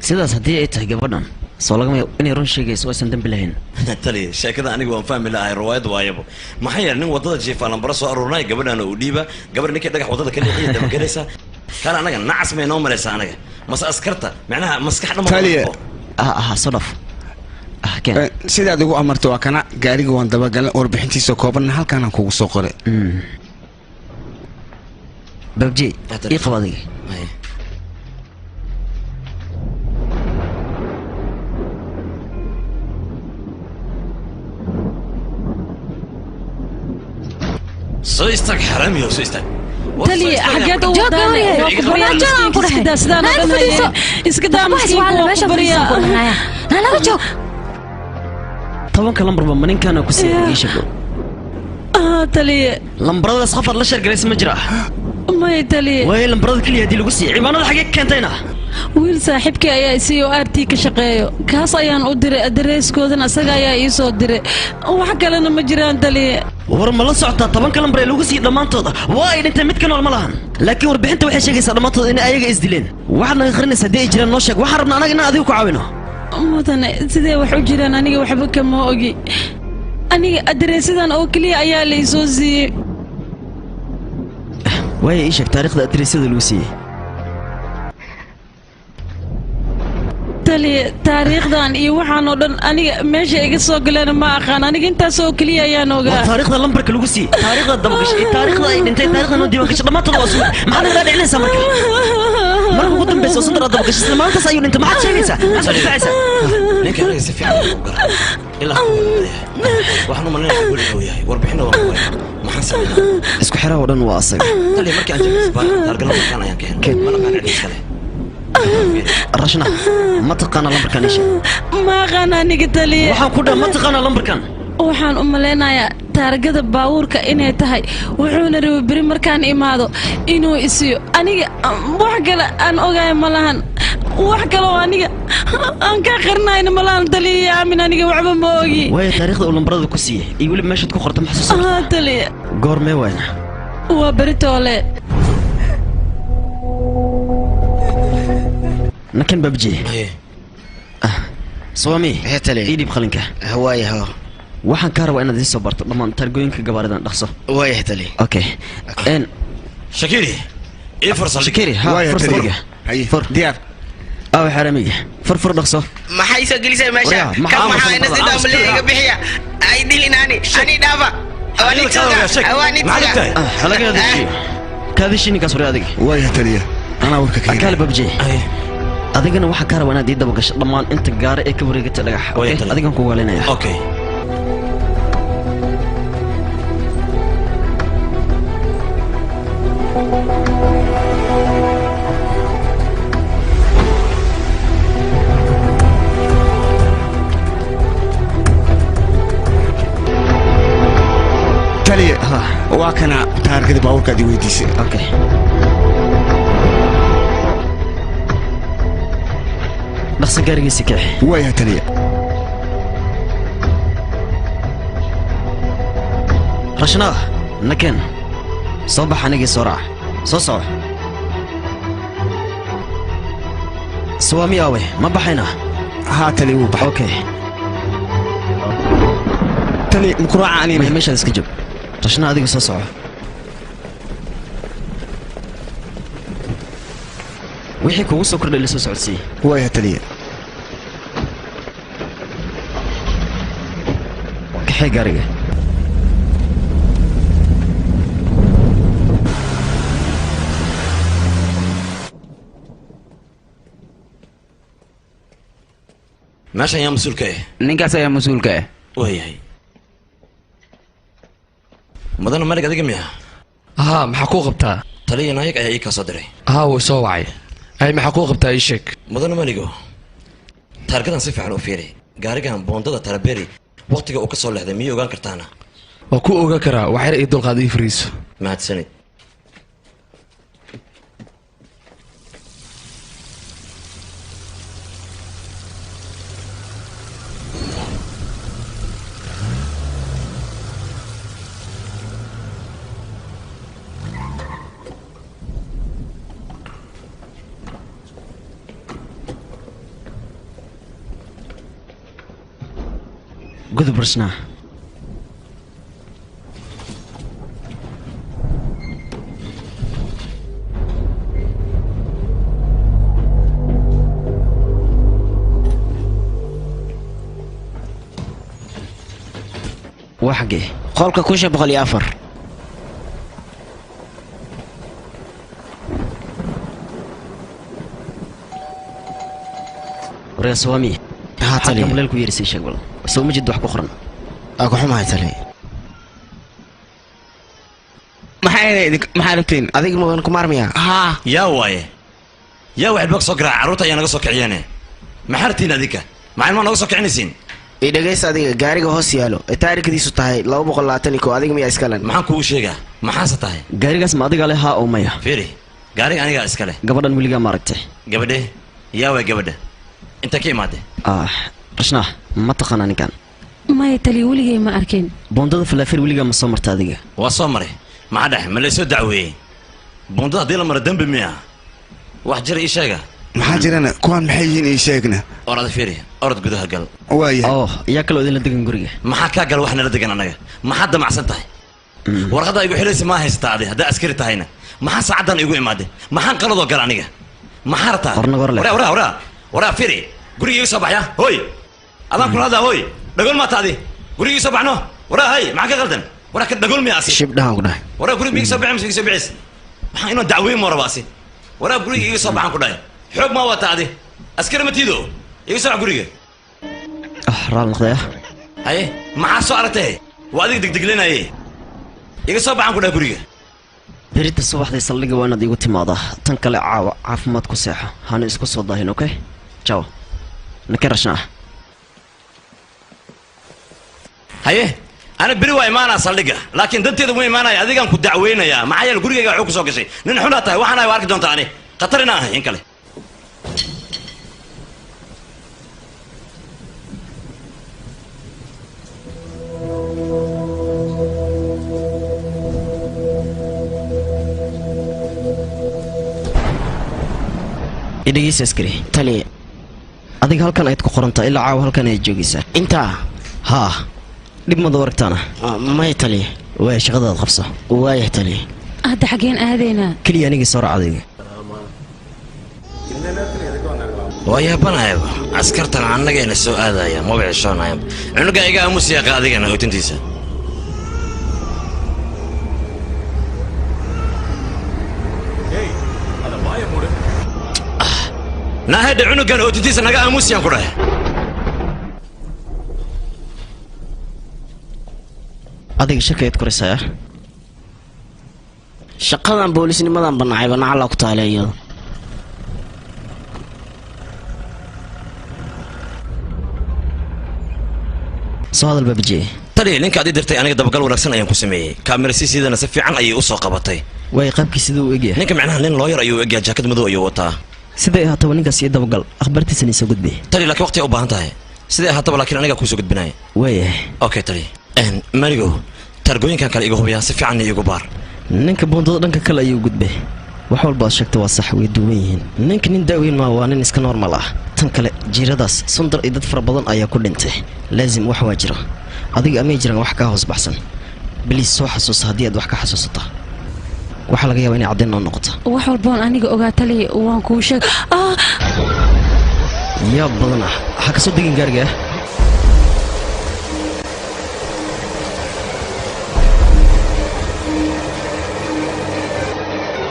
Sidaas haddii ay tahay gabadhan soo lagama yaabo inay run sheegayso oo aysan dambi lahayn. Taliye sheekada anigu waan fahmi lahay riwaayad waayabo. Maxaa yeelay nin wadada jiifa lambaro soo aruurnay gabadhana uu dhiiba gabadh ninkii dhagax wadada ka leexiya dabagelaysa kale anaga nacas may noo malaysaa anaga mase askarta macnaha maskax dhan. Taliye soo dhaf. Sidaad igu amarto waa kana gaariga waan dabagalay warbixintiisa koobanna halkaanaan kugu soo qoray. Babji ii qaba adiga. Soo istaag xaramiyo soo istaag. Taliye xageed u wadaanay waa ku baryaa miskiinka iska daa sidaan oo dhan haye iska daa miskiinka waa ku baryaa. Naga joog. 10 lambarba ma ninkaana ku siiyay ii sheego. Taliye lambaradaas qof aad la sheergalaysa ma jira? May taliye. Way lambarada kaliya haddii lagu siiyay ciwaanada xagee ka keentayna? Wiil saaxiibkii ayaa c o r t ka shaqeeyo kaas ayaan u diray adareyskoodana asaga ayaa ii soo diray wax kalena ma jiraan taliye. War ma la socotaa 10 lambar ee lagu siiyay dhammaantooda waa ay dhinteen mid ka nool ma lahan. Laakiin warbixinta waxay sheegaysaa dhammaantooda inay ayaga isdileen. Waxaad naga qarinaysaa haddii ay jiraan noo sheeg. Waxaan rabnaa anaga inaan adiga ku caawino. Mudane sidee wax u jiraan aniga waxba kama ogi. Aniga adareysadan oo keliya ayaa la ii soo siiyey. Waaya ii sheeg taariikhda adareysyada lagu siiyey. Taliye taariikhdan iyo waxaan oo dhan aniga meesha iga soo galeen ma aqaan aniga intaas oo keliya ayaan ogaa. Waa taariikhda lambarka lagu siiyey taariikhda dabagashay iyo taariikhda ay dhintay taariikhda noo diiwaan gashay dhammaantood waa sugan. Maxaad naga dhicinaysaa marka? Marka ugu dambaysa oo Sundar aad dabagashay isla maalintaas ayuu dhintay maxaad sheegaysaa? Maxaad soo difaacaysaa? Ninka anaga si fiican u garan ilaa waxaan u maleynayaa guriga uu yahay warbixinna waan ku hayaa. Maxaan sameynaa? Isku xiraha oo dhan waa asaga. Taliye markii aan jabis taargala markaan ayaan ka helnay mana qaan cid iskale. Rashna ma taqaana lambarkan isha? Ma aqaan aniga taliye. Waxaan ku dhahay ma taqaana lambarkan? Waxaan u maleynayaa taargada baabuurka inay tahay wuxuuna rabay beri markaan imaado inuu isiyo aniga wax kale aan ogahay ma lahan wax kale oo aniga aan ka qarinayna ma lahan taliye aamin aniga waxba ma ogi. Waaya taariikhda uu lambarada ku siiyey iyo weliba meeshaad ku qorta ma xasuusan? Taliye goormee waayna? Waa beri toole. Nakan babji. Swami ii dhiib qalinka. Waayaha waxaan kaa rabaa inaad ii soo barto dhammaan taargooyinka gabaaridan dhaqso. Waayahay taliye. Okay. Shakiri ii fur saldhig. Shakiri ha fur saldhiga. Fur diyaar. Aw xaramiga fur fur dhaqso. Maxay soo gelisay meesha? Kan maxaa ina sida amliga bixiya? Ay dilin ani ani dhaafa. Waa ni halaga hadashi. Kaadishi ninkaas hore adiga. Waayahay taliye anaa warka keenay. Akaal babji. Adigana waxaan kaa rabaa inaad ii daba gasho dhammaan inta gaari ee ka wareegatay dhagax. Adigan ku waalinaya. Okay. baabuurkaad i weydiisay. Okay. Dhaqso gaarigiisa kix. Waayahay taliya. Rashnaa, nakeen. Soo bax anigii soo raac. Soo soco. Suwaami aawe, ma baxayna? Haa taliya, wuu baxay. Okay. Taliya, ma ku raaca anina? Maya, meeshaad iska joog. Rashnaa, adiga soo soco. Wixii kugu soo kordhay la soo socodsiiye. Waayahay taliya. Kaxee gaariga. Meeshan yaa mas-uulka ah? Ninkaas ayaa mas-uulka ah. Waayahay. Mudane Malig, adiga miya? Haa, maxaa kuu qabtaa? Taliya Naayig ayaa ii kaa soo diray. Haa, wuu soo wacay. Ay, maxaa kuu qabtaa? Ii sheeg. Mudane Maligo, taargadan si fiican u fiiri. Gaarigan boondada Taraberi waqtiga uu ka soo leexday miyay ogaan kartaana? Waa ku ogaan karaa. Wax yar ii dulqaad, ii fariiso. Mahadsanid. Gudub Rashnaa. Waa xaggee? Qolka 1504. Waryaa Suwaami. Haa taliya. Xagga maleelku yeerisay, sheeg bal. Soo ma jid wax ku qoran? Aa ku xumahay taliya. Maxaa idin, maxaa rabtiin? Adiga mudan Kumaar miyaa? Haa. Yaa waaye, yaa waxay bag soo garaaca? Carruurta ayaa naga soo kiciyeene. Maxaa rabtiin adinka? Maxaa ilmaha naga soo kicinaysiin? I dhegaysta, adiga gaariga hoos yaalo ee taariikhdiisu tahay 221, adiga miyaa iska lan? Maxaan kugu sheegaa? Maxaase tahay? Gaarigaas ma adiga leh, haa oo maya? Fiiri, gaariga anigaa iska leh. Gabadhan weligaa ma aragtay? Gabadhe? Yaa waay gabadha? Inta ka imaadee? Ah, Rashnaa, ma taqaanaa ninkan? Maya taliya, weligay ma arkin. Boondada Falaafel weligaa ma soo marta adiga? Waa soo maray. Maxaa dhex ma laysoo dacweeyey? Buundada haddii la maro dembi miya? Wax jira ii sheega. Maxaa jirana? Kuwaan maxay yihiin? Ii sheegna. Orada, fiiri, orod gudaha gal. Waayahay. Oh, yaa kaloo idinla degan guriga? Maxaa kaa gal wax nala degan annaga? Maxaad damacsan tahay? Warqadda igu xilaysa maa haysataa adi? Haddaa askari tahayna maxaa saacaddan igu imaaday? Maxaan qaladoo gal aniga? Maxaa rabtaa? Warnaga war leh. Waraa, waraa, waraa, waraa, fiiri, guriga iga soo baxya. Hooy, adaan kula hadlaa. Hooy, dhagool maa taadi? Guriga iga soo baxno. Waraa, hay, maxaa ka qaldan? Waraa, ka dhagool miya asi? Shibdhahan ku dhahay. Waraa, guriga iga soo bixi mise iga soo bixis? Maxaa inaan dacweyn moo raba asi? Waraa, guriga iga soo baxan ku dhahay. Xoog maa wataa adi? Askari ma tiido? Iga soo bax guriga. Ah, raal noqday ah. Haye, maxaa soo aragtay? Waa adiga degdeglinaye. Iga soo baxan ku dhahay guriga. Berita subaxdii saldhigga waa inaad iigu timaadaa. Tan kale, caawa caafimaad ku seexo, hana isku soo daahin. Okay, ciao. Nake Rashnaa. Haye, ana beri waa imaanaa saldhigga, laakiin danteeda ma imaanaya. Adigaan ku dacweynayaa. Maxaa yeele gurigayga waxuu ku soo gashay. Nin xunaa tahay. Waxaan ahay waa arki doontaa. Ani khatar inaan ahay in kale. Idhegeysa askari. Taliya. Adiga halkan ayaad ku qorantaa, ilaa caawa halkan ayaad joogaysaa. Intaa? Haa, dhib mada waragtaana? Maya taliya. Waaya, shaqadaad qabso. Waaya taliya. Hadda xaggeen aadaynaa? Keliya anigii soo raac adiga. Waa yaabanayaba, askartan annagayna soo aadaya, maba ceshoonayaba. Cunuga iga aamus yaaqa adigana hootintiisa. Naahedhe, cunugan hootintiisa naga aamusiyaan ku dhahay. Adiga shirka ayaad koraysaa. Shaqadan boolisnimadan banacayba nacala ku taale iyada. Soo hadal, Babaji. Taliya, ninka aad ii dirtay aniga dabagal wanaagsan ayaan ku sameeyey. Kaamira CCdana si fiican ayay u soo qabatay. Way qaabkii siduu u egyahay? Ninka macnaha nin lawyer ayuu u egyahay, jaakad madow ayuu wataa. Siday ahaataba ninkaas ii dabagal, akhbaartiisana isoo gudbi. Taliya, laakiin waqti u baahan tahay. Siday ahaataba laakiin aniga kuusoo gudbinaya. Waayahay. Okay taliya. Marigo, taargooyinkan kale iga hubiyaa, si fiicanna iigu baar. Ninka buundada dhanka kale ayuu gudbay. Wax walba aad sheegta waa sax, way duwan yihiin. Ninka nin daaweyn maa, waa nin iska normal ah. Tan kale jiiradaas Sundar iyo dad fara badan ayaa ku dhintay. Laazim wax waa jira. Adiga amay jiraan wax kaa hoos baxsan. Baliis soo xasuusa haddii aad wax ka xasuusato. Waxaa laga yaabaa inay caddayn noo noqoto. Wax walboon aniga ogaa taliya waan kuu sheeg. Yaab badan ah, ha ka soo degin gaariga.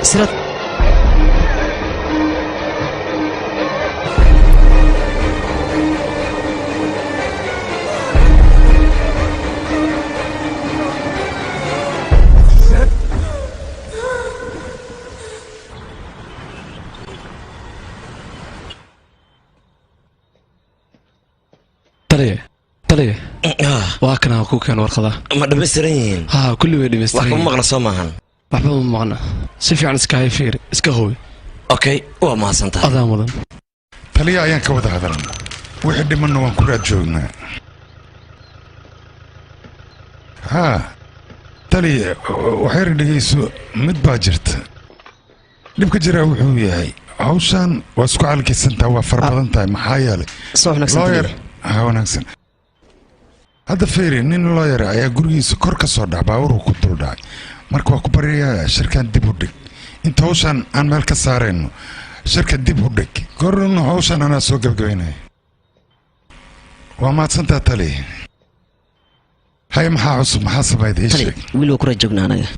Siraad. Taliye, taliye, waa kana ku keen warqada. Ma dhammaystiran yihiin? Haa, kulli way wax dhammaystiran. Kuma maqna soo maahan? Waxba ma maqna, si fiican iska hay, fiiri, iska hubi. Okay, waa mahadsantahay. Adaa mudan. Taliya ayaan ka wada hadalna, wixii dhimanna waan ku raad joognaa. Haa taliya, waxyar dhegayso, mid baa jirta. Dhibka jiraa wuxuu yahay hawshan waa isku calkaysantaha, waa fara badan tahay, maxaa yeelay Soo wanaagsan, lawyer taliya. Ha wanaagsan. Hadda fiiri, nin lawyer ayaa gurigiisa kor ka soo dhac, baabuurku ku dul dhacay. Marka waa ku baryayaa, shirkan dib u dhig inta hawshan aan meel ka saarayno. Shirka dib u dhig, gorna hawshan anaa soo gebgabaynaya. Waa mahadsantaa taliya. Hay, maxaa cusub? Maxaa samayda? Ii Taliya, sheeg. Wiil waa ku raad joognaa anaga.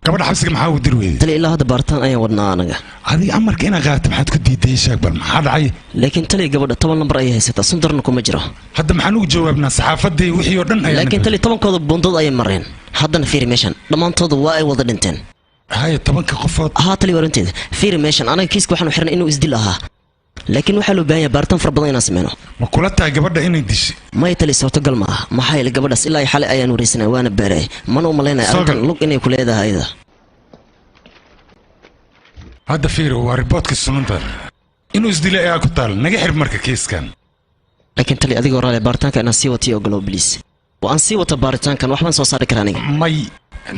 Gabadha xabsiga maxaa u dir weyday? Taliya, ilaa hadda baaritaan ayaan wadnaa anaga. Adiga amarka inaad qaadato maxaad ku diiday? Ii sheeg bal, maxaa dhacay? Laakiin taliya, gabadha 10 lambar ayay haysataa, Sundarna kuma jiro. Hadda maxaan ugu jawaabnaa saxaafadii wixii oo dhan ayaa? Laakiin taliya, 10kooda buundada ayay mareen. Haddana fiiri meeshan, dhammaantooda waa ay wada dhinteen. Haya, 10ka qofood? Haa taliya, waa runteeda. Fiiri meeshan, anaga kiiska waxaanu xirnay inuu isdil ahaa, laakiin waxaa loo baahan yahay baaritaan fara badan inaan sameyno. Ma kula tahay gabadha inay dishay? Maya tali, suurtagal ma ah, maxaa yeelay gabadhaas ilaa iyo xalay ayaan wareysanay, waana baaray, mana u malaynaya Soo arrintan gal. lug inay ku leedahay ayada. Hadda fiiri, waa riboodkii sunanta, inuu isdilay ayaa ku taal. Naga xir marka kiiskan. Laakiin tali, adigoo raali, baaritaanka inaan sii watiyo ogolow bliis. Waa aan sii wata baaritaankan, waxbaan soo saari karaa aniga. May,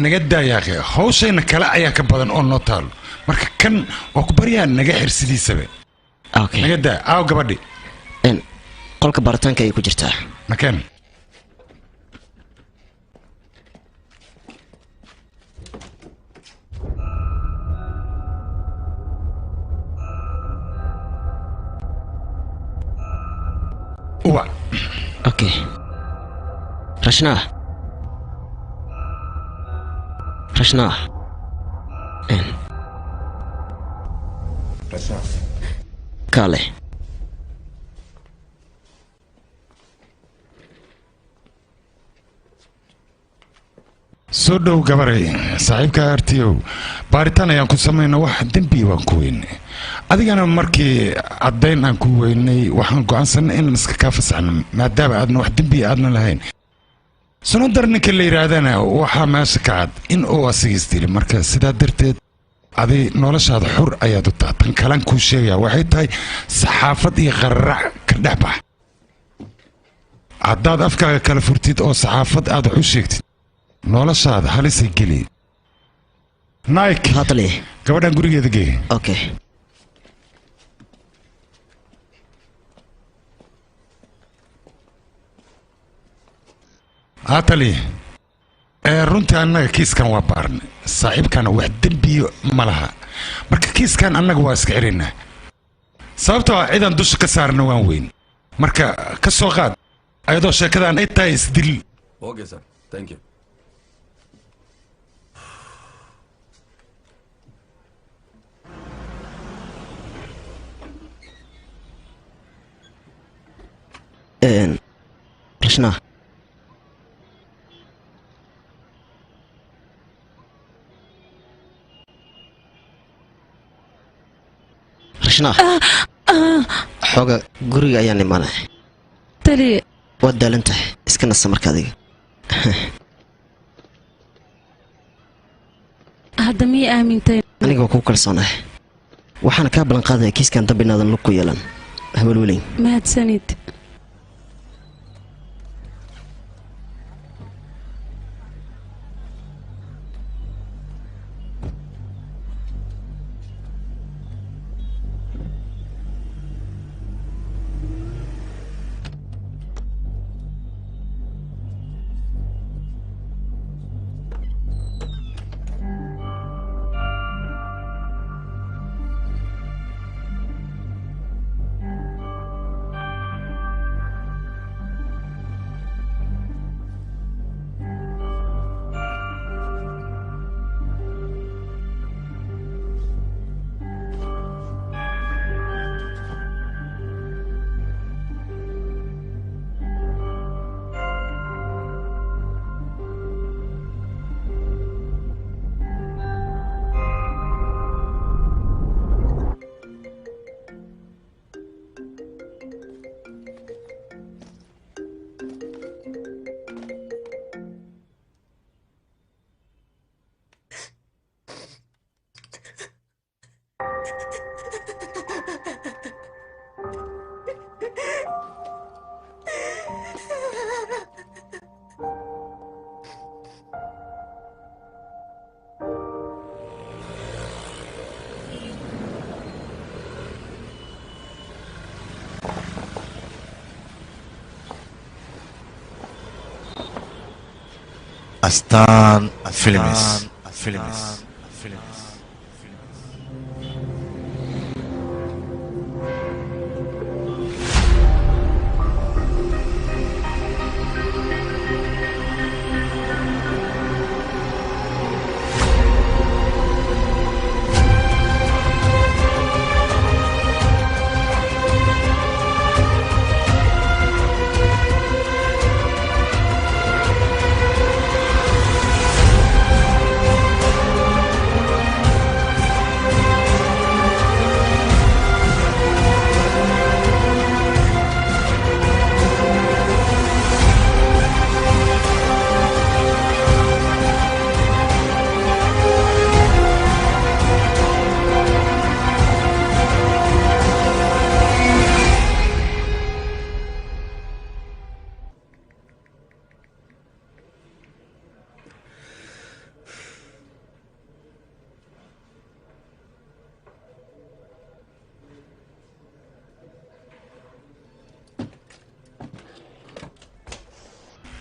naga daa yaaqe, hawshayna kale ayaa ka badan oo noo taalo. Marka kan waa ku baryaa, naga xir sidiisaba. Okay. Naga daa. Aaw gabadhi? Qolka baaritaanka ayay ku jirtaa. Nakeen. Uwa. Okay, Rashnaa, Rashnaa. Kaale. Soo dhow gabaray. Saaxiibka artiyow, baaritaan ayaan ku samayna, wax dembi waan ku weynay. Adigana markii caddayn aan ku weynay, waxaan go'aansanay inaan iska kaa fasaxno, maadaama aadna wax dembi aadna lahayn. Sunadar ninka la yidhaahdana waxaa meesha ka cad in uu asiga isdili. Marka sidaa darteed adi noloshaada xur ayaad u taha. Tan kalan kuu sheegaya waxay tahay, saxaafad iyo qararac ka dhex bax. Haddaad afkaaga kala furtid oo saxaafad aad wax u sheegtid, noloshaada halisay geli. Nike, gabadhan gurigeeda gee. Okay. Hatali, ee runtii annaga kiiskan waa baarnay, saaxiibkana wax dembiyo ma laha. Marka kiiskan annaga waa iska xiraynaa, sababtoo ah cidaan dusha ka saarna waan weyn. Marka ka soo qaad ayadoo sheekadan ay tahay isdil. Okay, sir. Thank you. Rashnaa. Rashnaa, xooga guriga ayaan imaanay. Taliye. Waad daalan tahay, iska nasa marka adiga. Hadda miyay aamintay? Aniga waa ku kalsoonahay. Waxaan kaa ballan qaadayaa kiiskan dambe inaadan lug ku yeelan. Hawalwelin. Mahadsanid. Astaan Films. Films.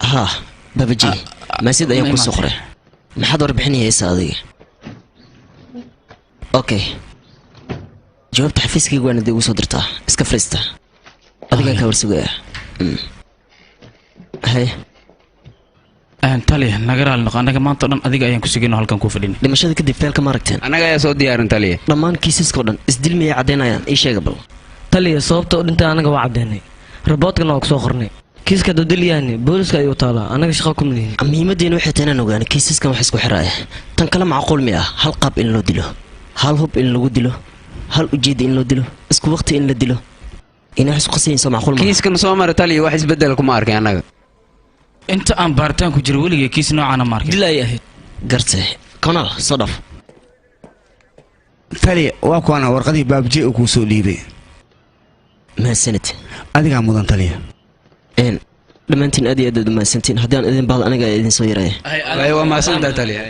Haa babaji maasid ayaan ku soo qoray. Maxaad warbixinaysaa adiga? Okay, jawaabta xafiiskayga waana dib ugu soo dirtaa. Iska fariista, adigaan kaa warsugaya. Haye tali, naga raali noqo. Annaga maanta o dhan adiga ayaan ku sugayno halkan kuu fadhin. Dhimashada kadib feelka ma aragteen? Annaga ayaa soo diyaarin taliya. Dhammaan kiisaskao dhan isdil miyay caddaynayaan? Ii sheega bal. Taliya, sababta u dhintay anaga waa caddaynay, raboodkana waa ku soo qornay. Kiiska dodolyaani booliska ayuu taalaa, anaga shaqo kuma lihin. Muhiimaddeena waxay tahay inaan ogaano kiisaskan wax isku xiraaya. Tan kale macquul mi ah hal qaab in loo dilo, hal hub in lagu dilo, hal ujeedda in loo dilo, isku waqti in la dilo. Inay wax isku qasayin soo macquul maaha. Kiiskan soo mara taliya, wax isbeddel kuma arkay annaga. Inta aan baaritaan ku jiro weligay kiis noocaana ma arkin. Dil ay ahayd. Garte konaal soo dhaf. Taliya, waa kuwana warqadii baabje uu kuu soo dhiibay. Mahadsanid. Adigaa mudan taliya. Dhammaantiin aad iyo aad aad u mahadsantiin. Haddii aan idin baahdo aniga ayaa idin soo yaraya. Waa mahadsantahay taliya.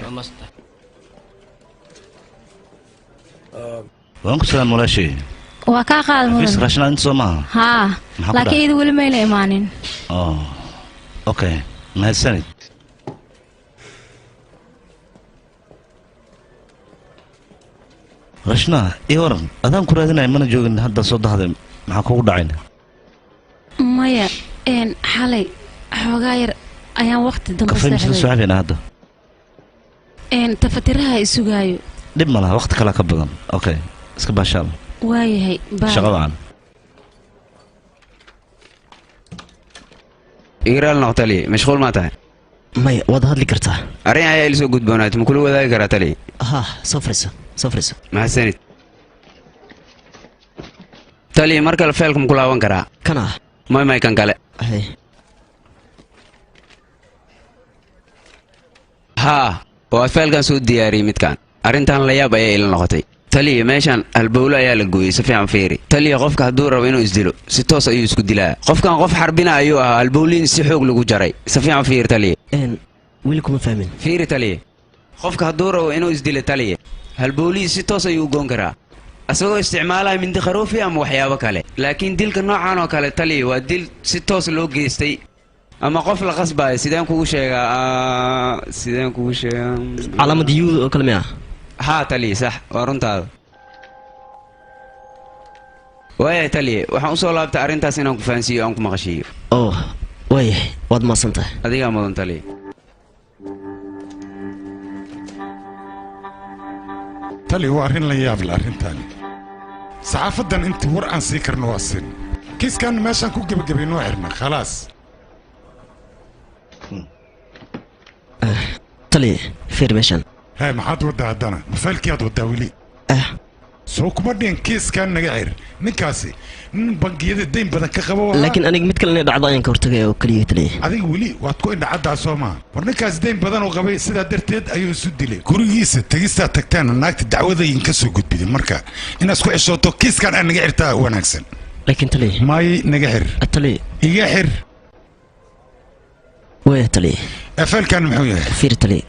Waan ku salaam walaashay. Waa kaa qaad xafiis mudan. Raashinaa inta soo maaha? Haa. Maxaa ku laakiin dhacay? iyadu weli mayna imaanin. Oh, okay, mahadsanid. Rashnaa, ii waran. Adaan ku raadinaya mana joogin, hadda soo dahday, maxaa kugu dhacayn? Maya, xalay xoogaa yar ayaan waqti dambe Kafay misla soo seexday. cabayna hadda? Tafatiraha isugaayo. Dhib ma laha, waqti kale ka badan. Okay, iska baashaal. Waayahay, bye. Shaqo wacan. Iga raali noqo taliya, mashquul maa tahay? Maya, waad hadli kartaa. Arrin ayaa ila soo gudboonaatay, ma kula wadaagi karaa taliya? Haa, soo fariiso, soo fariiso. Mahadsanid taliya. Mar kale feelka ma ku laaban karaa? Kana? May, kan kale. Hay. Haa, waa faylkan soo diyaariyey midkan. Arrintan la yaab ayaa ila noqotay. Taliya, meeshan halbowlo ayaa la gooyey, si fiican fiiri. Taliya, qofka hadduu rabo inuu isdilo si toos ayuu isku dilaa. Qofkan qof xarbina ayuu ahaa, halbowliin si xoog lagu jaray. Si fiican fiiri taliya. Weli kuma fahmin. Fiiri taliya, qofka hadduu rabo inuu isdilo taliya, halbowlihii si toos ayuu u goon karaa asagoo isticmaalaya mindi kharuufi ama waxyaabo kale. Laakiin dilka noocan oo kale taliya waa dil si toos loo geystay ama qof la qasbayo. Sideen kugu sheegaa, sideen kugu sheegaa? Calaamad yuud oo kale miya? Haa taliya, sax waa runtaada. Waayahay taliya, waxaan usoo laabtay arrintaas inaan ku fahansiiyo, aan ku maqashiiyo. Oh, waayahay, waad mahadsan tahay. Adigaa mudan taliya. Tali, waa arrin la yaab leh arrintaani. Saxaafadan intii war aan sii karno waa siin. Kiiskan meeshaan ku gebagabayn waa xirna, khalaas. Taliya, fiir meeshaan. Hee, maxaad waddaa haddana? Mafaylkiyaad waddaa weli? Soo kuma dhihin kiiskan naga xir. Ninkaasi nin bangiyada dayn badan ka qabo waa. Laakiin aniga mid kale inay dhacdo ayaan ka hortagaya oo keliya taliya. Adiga weli waad ku indhacaddaa soo maaha? War ninkaasi dayn badan uu qabay, sidaa darteed ayuu isu dilay. Gurigiisa tegistaa tagtaana naagta dacwada idinka soo gudbiday. Marka inaad isku ceshooto kiiskan aad naga xirtaa wanaagsan. Laakiin taliya. May, naga xir. Taliya. Iga xir. Waaya taliya. Faylkan muxuu yahay? Fiir taliya,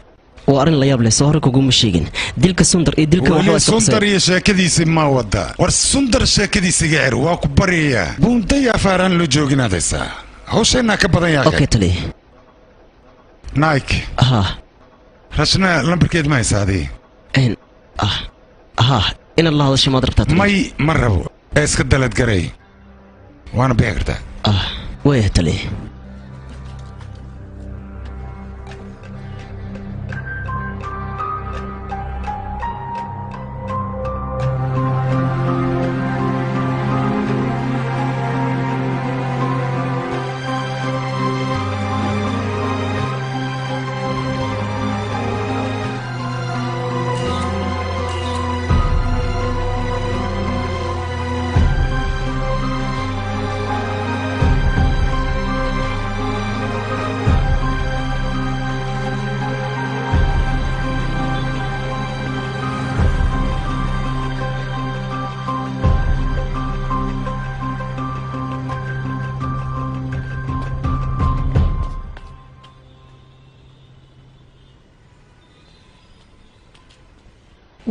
waa arrin la yaab leh, soo hore kuguma sheegin dilka Sundar iyo dilka weli waxaa isku Sundar qasay. Iyo sheekadiisi ma wadaa? War Sundar sheekadiisa iga xir, waa ku baryayaa. Buundaya afaaraan loo jooginaad haysaa, hawsheennaa ka badan yaa. Okay taliya. Nike. Haa. Rashna lambarkeed ma haysaa adii? Haa, inaad la hadasho maad rabtaa taliya? May, ma rabo, ee iska dalad garay, waana bixi kartaa. Waaya taliya.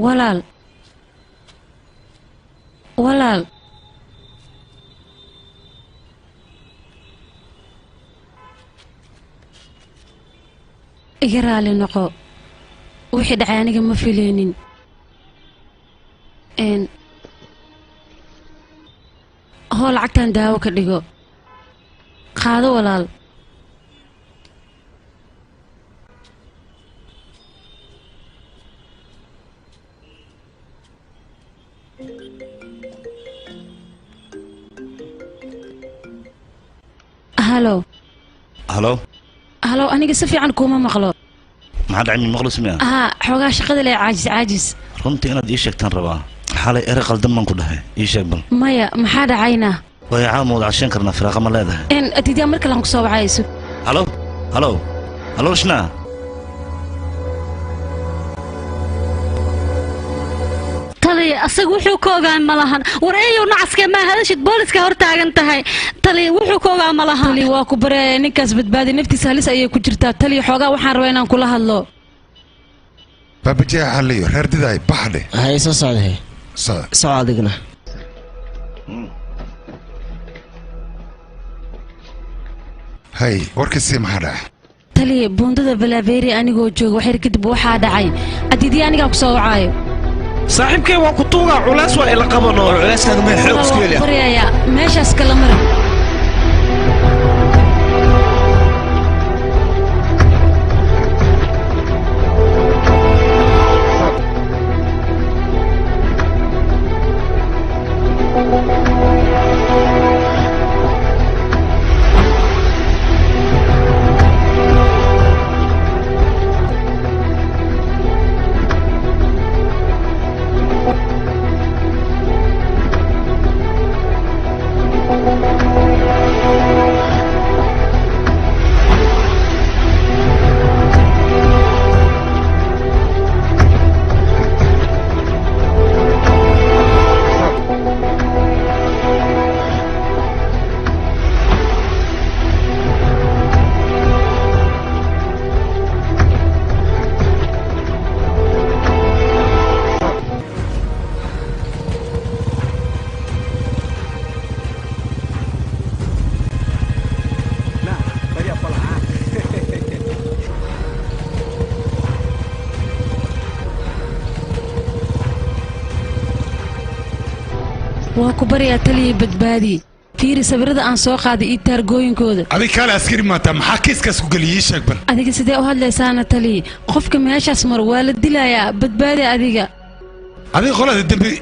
Walaal, walaal, iga raali noqo wixii dhacay, aniga ma fileynin. Een hoo, lacagtan daawo ka dhigo, qaado walaal. Halo. Halo. Halo, aniga si fiican kuuma maqlo. Maxaa dhacay? Min maqlo smiya? Haa, xoogaa shaqada leh, caajis caajis. Runtii inaad ii sheegtaan rabaa. Xalay erey qaldan baan ku dhahay, ii sheeg bal. Maya, maxaa dhacayna? Way caam wada cashayn karnaa, firaaqa ma leedahay? En adidaa mar kale aan kusoo wacayso. Halo, halo, halo, Rashna. Taliya, asaga wuxuu ka ogaan ma lahan. War eeyow, nacaskee, maa hadashid? Booliska hor taagan tahay. Taliya, wuxuu ka ogaan ma lahan. Taliya, waa ku bareeya, ninkaas badbaadi, naftiisa halis ayay ku jirtaa. Taliya, xoogaa waxaan rabaa inaan kula hadlo. Baabajee xaliyo reer didaay baxdhe. Hay, soo socday. Soco adigna. Hay, warkiisii maxaa dhaca? Taliya, buundada Valaveria anigoo jooga waxyar kadib waxaa dhacay. Adiidii anigaa ku soo wacaayo. Saaxiibkay, waa ku tuugaa, culays waa ila qabano. Culeyskaaga meel xoog isku Waa ku baryayaa, meeshaas kala mara. Thank Waa ku baryaa taliya, badbaadi. Fiiri sawirada aan soo qaaday iyo taargooyinkooda. Adiga kaale askari maataa, maxaa kiiskaas ku geliyay? Ii sheeg bal. Adiga sidee u hadlaysaana taliya? Qofka meeshaas maro waa la dilayaa. Badbaadi adiga. Adiga qolada dembi,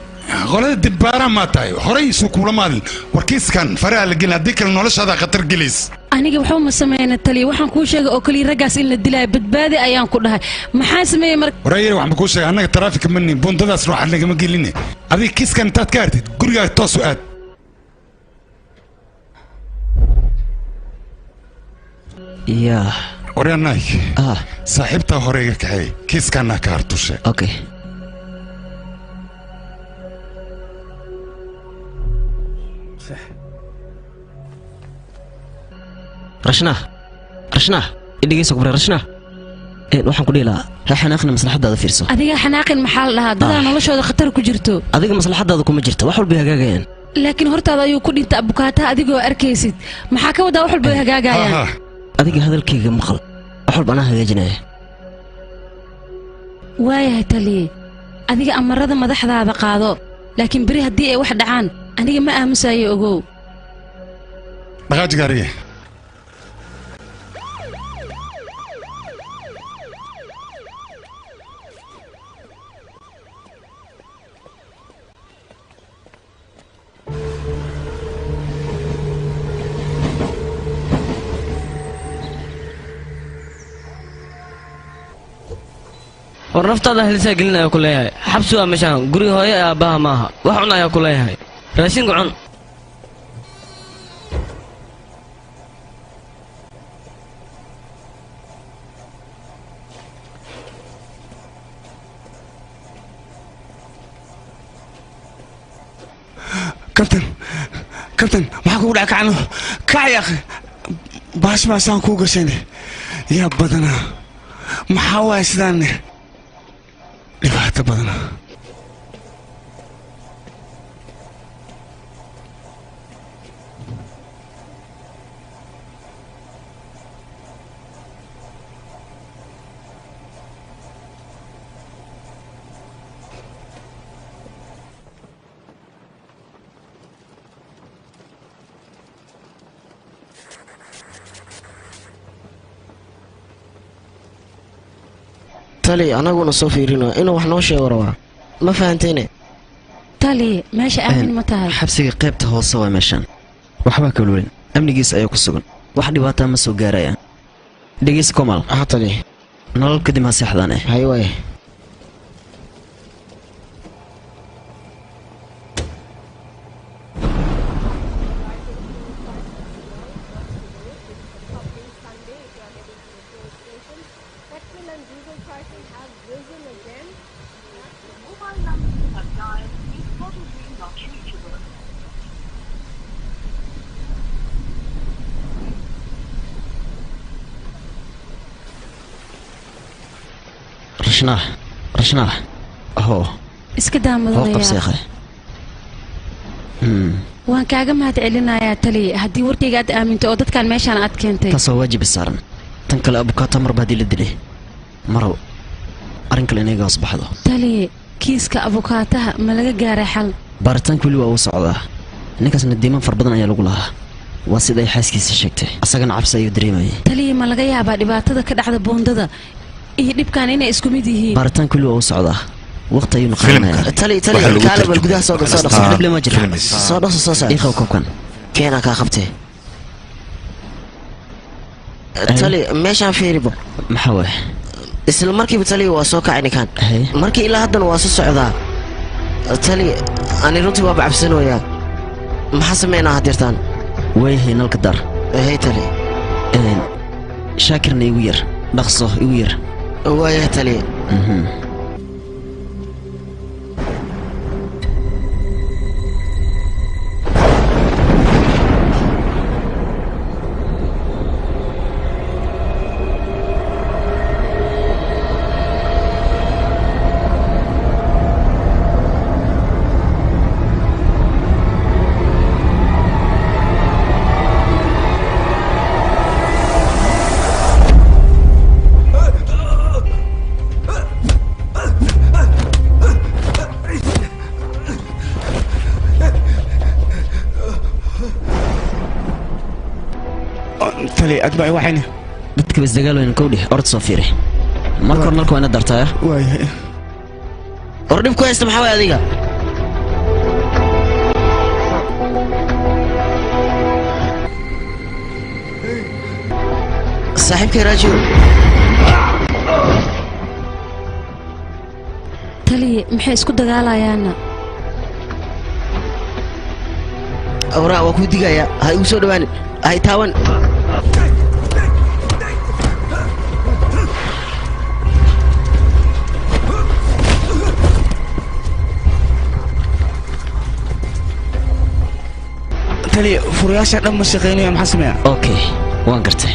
qolada dembaara maa tahay? Horay isuu kuula maadin. War kiiskan faraha la gelin, haddii kale noloshaada khatar gelays. Aniga waxba ma sameyna taliya. Waxaan kuu sheegay oo kaliya raggaas in la dilaayo. Badbaadi ayaan ku dhahay. Maxaa sameeyey marka? Warayere, waxaan kuu sheegay, annaga taraafika ma nihin, buundadaasna waxaa nagama geline. Adiga kiiskan intaad ka hartid gurigaaga toos u aad. Yaa waryaanaay, saaxiibtaa hore iga kaxeey, kiiskaanaa ka hartushe. Okay. Rashnaa, Rashnaa, idhigeysa kubre. Rashnaa, waxaan ku dhihi lahaa, ha xanaaqina, maslaxadaada fiirso. Adiga xanaaqin maxaa la dhahaa? Dadaa noloshooda khatar ku jirto. Adiga maslaxadaada kuma jirta, wax walbay hagaagayaan. Laakiin hortaada ayuu ku dhintay abukaataha adigoo arkaysid. Maxaa ka wadaa wax walba way hagaagayaan? Adiga hadalkayga maqal, wax walba anaa hagaajinaya. Waayahay taliye, adiga amarada madaxdaada qaado, laakiin beri haddii ay wax dhacaan aniga ma aamusayo, ogow. Dhaqaaji gaariga. War naftaada helisaa gelinaya ku leeyahay. Xabsi waa meeshaan, guriga hooyo ee aabbaha maaha. Wax cun ayaa ku leeyahay, raashinka cun. Kabtan, kabtan, maxaa kugu dhacay? Kacno, kac ya akhi. Baash baasaan kuu gashayne, yaa badanaa. Maxaa waaya sidaanne? Dhibaato badanaa. Tali, anaguna soo fiirino inuu wax noo sheego rabaa, ma fahantayne? Taliye, meesha aamin ma tahay? Xabsiga qaybta hoose waa meeshaan, waxbaa kalulin, amnigiis ayaa ku sugan, wax dhibaataa ma soo gaarayaan. Dhegeysa komal. Tali, nolol kadib ha seexdaan. Hay waay. Rashnaa, Rashnaa, hoo. Iska daa. Hoo. Mudanaya. Qabseekhe. Waan kaaga mahad celinayaa taliye, haddii warkayga aad aaminto oo dadkan meeshaan aad keentay. Taasoo waajib saaran. Tan kale, abukaata marba haddii la dilay, marow arrin kale inaga hoos baxdo. Taliye, kiiska abukaataha ma laga gaaray xal? Baaritaanka weli waa uu socdaa. Ninkaasna diiman far badan ayaa lagu lahaa, waa sida ay xaaskiisa sheegtay. Asagana cabsi ayuu dareemayay. Taliye, ma laga yaabaa dhibaatada ka dhacda buundada iyo dhibkan inay isku mid yihiin? Baaritaanka weli waa uu socdaa, waqti ayuuna qaadanayaa. Tali, tali, kaale bal gudaha soo gal, soo dhaqso. Dhib lama jiro. Soo dhaqso, soo saar. Ii qabo koobkan. Keenaa kaa qabtee. Tali, meeshaan fiiribo. Maxaa waay? Isla markiiba tali waa soo kacay ninkan markii, ilaa haddana waa soo socdaa. Tali, ani runtii waaba cabsanoyaa. Maxaa sameynaa hadirtaan? Waayahay, nalka dar. Hey tali. Shaakirna igu yar, dhaqso igu yar. Waayahay tali. Tali adba ay waxayna dadka bas dagaal weyn kowdhi orod soo fiiri marka hore nalka waa inaad dartaa. Waayahay. War dhib ku haysta maxaa waay adiga? Saaxiibkay Raajiw. Taliye, maxay isku dagaalayaanna? Awraa waa kuu digayaa, ha igu soo dhawaanin, ha i taaban. Tali, furayaasha dhan ma shaqeynaya, maxaa sameeya? Okay, waan gartay.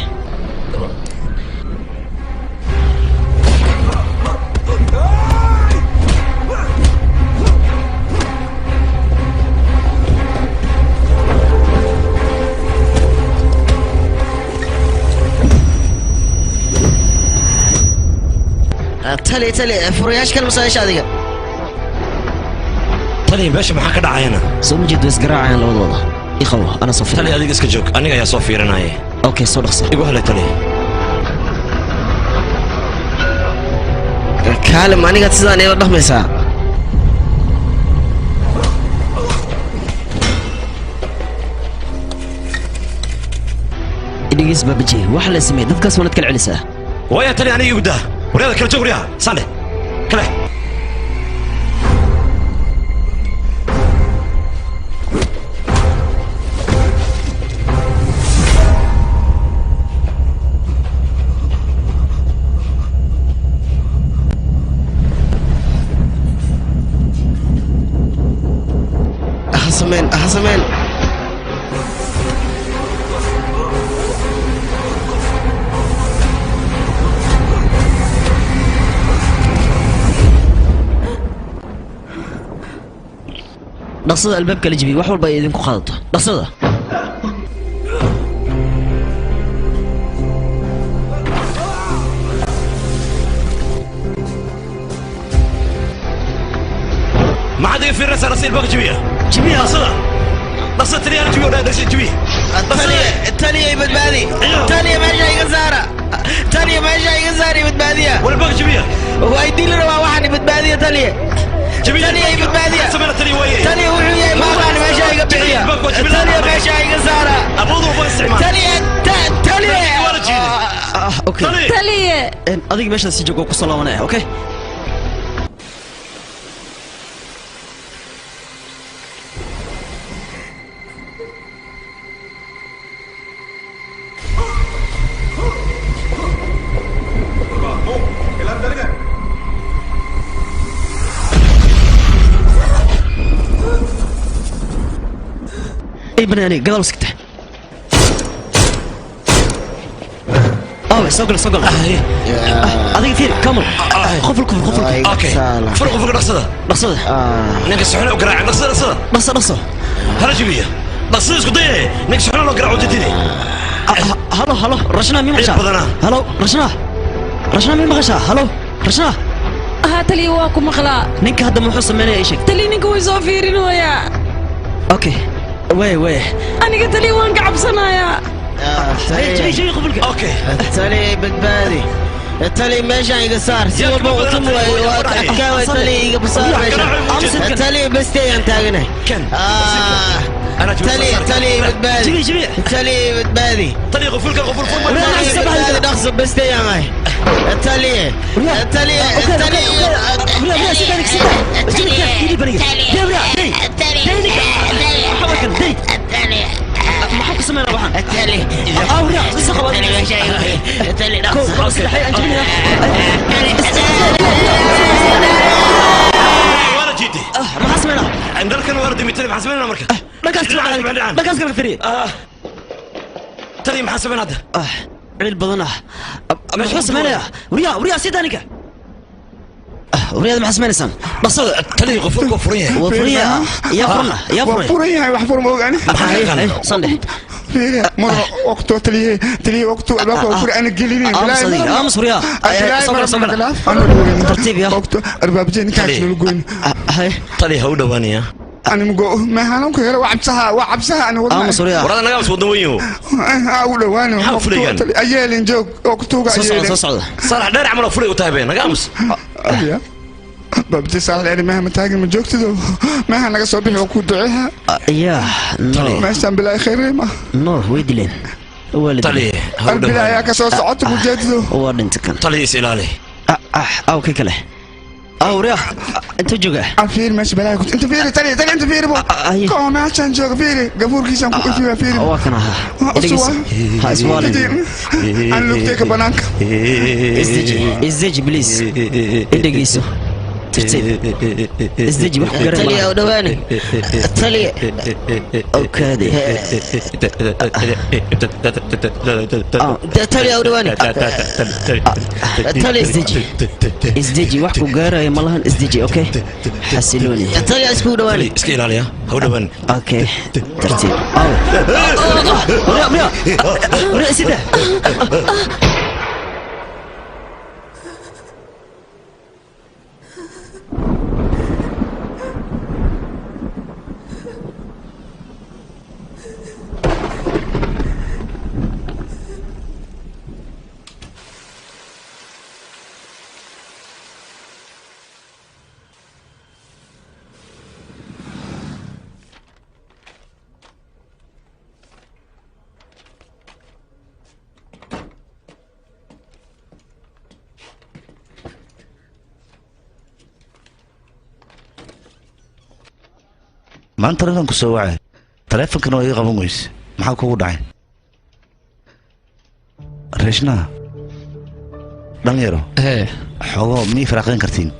Tali, tali, furayaasha kale ma soo hesha adiga? Tali, meesha maxaa ka dhacayana? Soo ma jeed, way isgaraacayaan labadooda. Ii qabo, ana soo Tali, fiirinaya. Adiga iska joog, aniga ayaa soo fiirinaya. Okay, soo dhaqso. Igu helay, tali. Kaalim, anigaad sidaan ila dhaqmaysaa? Idhigeys baabaji, waxa la sameeyay dadkaas waanad kala celisaa. Waya tali, aniga igu daa. Waryada kala joog, waryaha sande kale. Ha sameen, ha sameen. Dhaqsada, albaabka la jebiyey, wax walba ay idinku qaadato, dhaqsada. Maxaad iga fiirinaysaa? Rasiil baa jabiya, jabiya, dhaqsada, dhaqsada tali, ana jabiyo, dhaqsada jabiya. Taliya, i badbaadi. Taliya, meesha iga saara. Taliya, meesha iga saara, i badbaadiya. Walbaa jabiya. Waa dili rabaa waxaan, i badbaadiya taliya. Taliya, i badbaadiya. Taliya, wuxuu yahay maaqaan, meesha iga bixiya. Taliya, meesha iga saara. Taliya, taliya. Okay. Taliye. Adiga meeshaas si joog, waa kusoo laabanaya. Okay. Ay banaanay gadaal sigta. Awe, soo gal, soo gal. Adiga fiir kamal, qofulku, qofulku. Okay, furqu, furqu, dhaqsada. Dhaqsada. Ninka saxuna u garaaca, dhaqsada, dhaqsada. Dhaqso, dhaqso. Hala jabiya, dhaqsada, isku dayay ninka saxuna loo garaaco jadidi. Halo, halo, Rashna, mii maqashaa? Halo Rashna, Rashna, mii maqashaa? Halo Rashna. Haa taliya, waa ku maqlaa. Ninka hadda muxuu sameynaya, ii sheeg. Taliya, ninka way soo fiirinayaa. Okay, way way. Aniga taliya waan ka cabsanayaa. Okay. Tali, badbaadi. Tali, meeshaan iga saar, si walba utum waay waa adkaa waay. Tali, iga saar meeshaan. Tali, besteyaan taaganahay. Tali, tali, badbaadi. Tali, badbaadi. Tali, qufulka, quful, fur. Tali, badbaadi, dhaqso, besteyaan ahay. Tali, tali, tali. Maxaa ku sameynaa waxaan? Waana jiitay. Maxaa sameynaa? Dalkan waana dimitay, maxaa sameynaa marka? Dhankaas, dhankaas kala firiye. Tali, maxaa sameynaa hadda? Ciil badan ah. Muxuu sameynayaa? Waryaa, waryaa, sida ninka. Waryaada, maxaa sameynaysaan? Dhaqsada. Tali, qofulku waa furan yahay. Waa furan yahay. Yaa furna, yaa waa furan. Furan yahay, wax fur ma ogaani. Sandhe. Mara waqto taliye, taliye, waqto albaabka waa fur, ana gelinin. Aamus adiga, aamus waryaa. Soo gala, soo gala. Tartiib yaa. Waqto albaabjee ninkaas nala goyn. Tali, ha u dhowaanaya. Animgo meehaan ku helo waa cabsaha waa cabsaha ani wadna. Aamus waryaa. Warada naga aamus wadan weyn u dhawaano. Maxaa fulayaan? Ayeelin joog oo ku tuuga Soo socda, ayeelin. soo socda. Saalax dheer camal oo fulay u tahay been naga aamus. Abiya. Babti saalax dheer meeha ma taagin ma joogtido. Meeha naga soo bixi oo ku duceeha. Yaa no. Meeshaan bilaa khayr ma. No way dileen. Waa la Tali, dilay. ha u Bilaa ayaa ka soo socota ku jeedido. Waa dhintay kan. Tali is ilaali. Aw kii kale. Aw riyaa inta jooga. Fiir meesha balaa ku inta fiiri tali tali inta fiiri bo. Koo meeshaan jooga fiiri gafuurkiisaan ku ifiya fiiri. Waa kan ahaa. Dhegeyso. Ha iswaalin. Aan lugtay ka banaanka. Isdeji isdeji please. Dhegeyso. Tartiib. Isdeji wax ku garan Taliya, u dhawaani. Taliya. Okaade. Taliya, u dhawaani. Tali isdeji. Isdeji wax ku gaaraya ma lahan isdeji okay. Xasilooni. Taliya isku dhawaani. Iska ilaaliya ha u dhawaan. Okay. Tartiib. Aw. Waryaa waryaa. Waryaa sida. Maanta radan ku soo wacay taleefankana waa iga qaban weyse maxaa kugu dhacay reeshnaha dhalinyaro xogoo mii faraaqayn kartiin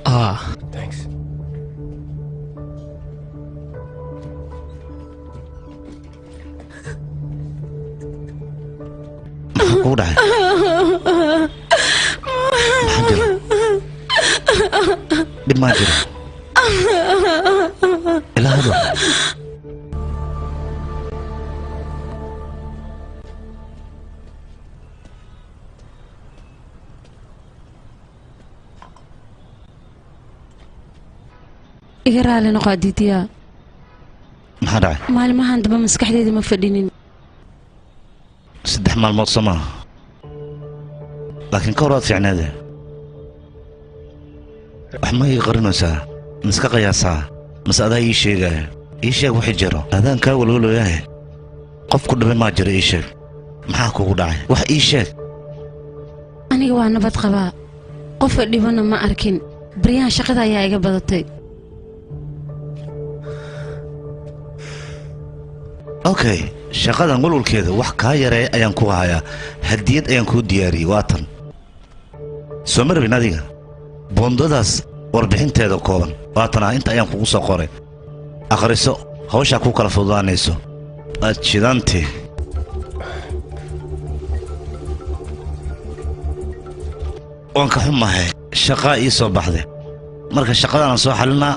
maxaa kugu dhacay maxaa jiro dhib maa jiro ilaa hadal Iga raali noqo Adidiya. Maxaa dhacay Maalmahan daba maskaxdayda ma fadhinin. 3 maalmood soo maaha laakiin ka hor waad fiicnaade wax ma ii qarinaysaa miska qiyaasaa mase adaa ii sheegaya ii sheeg wixii jiro adaan kaa walwalayahay qof ku dhibay maa jiro ii sheeg maxaa kugu dhacay wax ii sheeg Aniga waa nabad qabaa. Qof dhibana ma arkin. Baryahan shaqada ayaa iga badatay. Okay shaqadan walwalkeeda wax kaa yareeya ayaan ku hayaa hadiyad ayaan kuu diyaariyey waa tan soo ma rabin adiga buundadaas warbixinteeda kooban waa tanaa inta ayaan kugu soo qoray akhriso hawshaa ku kala fududaanayso aad shidantee waan ka xumahay shaqaa ii soo baxday marka shaqadaan soo xalinaa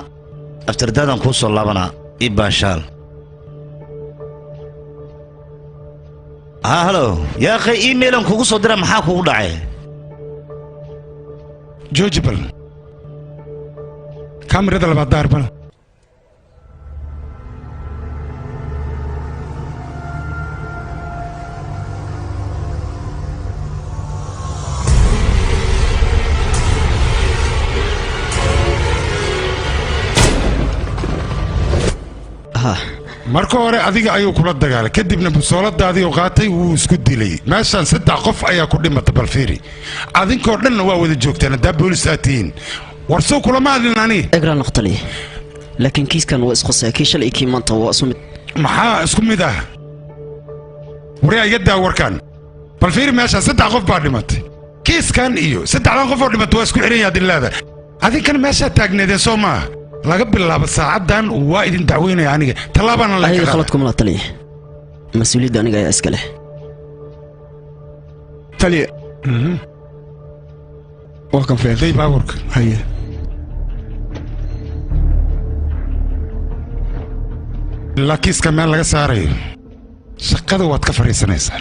aftardaadaan kuu soo laabanaa ii baashaal ها هلو يا اخي ايميلن kugu soo dira maxaa kugu dhacay jooji bal kaamirada labaad daar bal Marka hore adiga ayuu kula dagaalay kadibna busooladaadii uu qaatay wuu isku dilay meeshaan 3 qof ayaa ku dhimatay bal fiiri adinkoo dhanna waa wada joogtaan haddaa boolis aad tihiin war soo kulama hadlin ani egraan noqtali laakiin kiiskan waa isqosaya kii shalay kii maanta waa isku mid maxaa isku mid ah waryaa iga daa warkan bal fiiri meeshaan 3 qof baa dhimatay kiiskan iyo 3 qof oo dhimatay waa isku xiran yahay dillaada adinkan meeshaa taagneedeen soo maaha laga bilaabo saacadan waa idin dacweynaya aniga tallaabana la ayaga khalad kuma la taliya mas-uuliyadda aniga ayaa iska leh taliya waa kan feeday baabuurka haye ilaa kiiska meel laga saarayo shaqada waad ka fadhiisanaysaa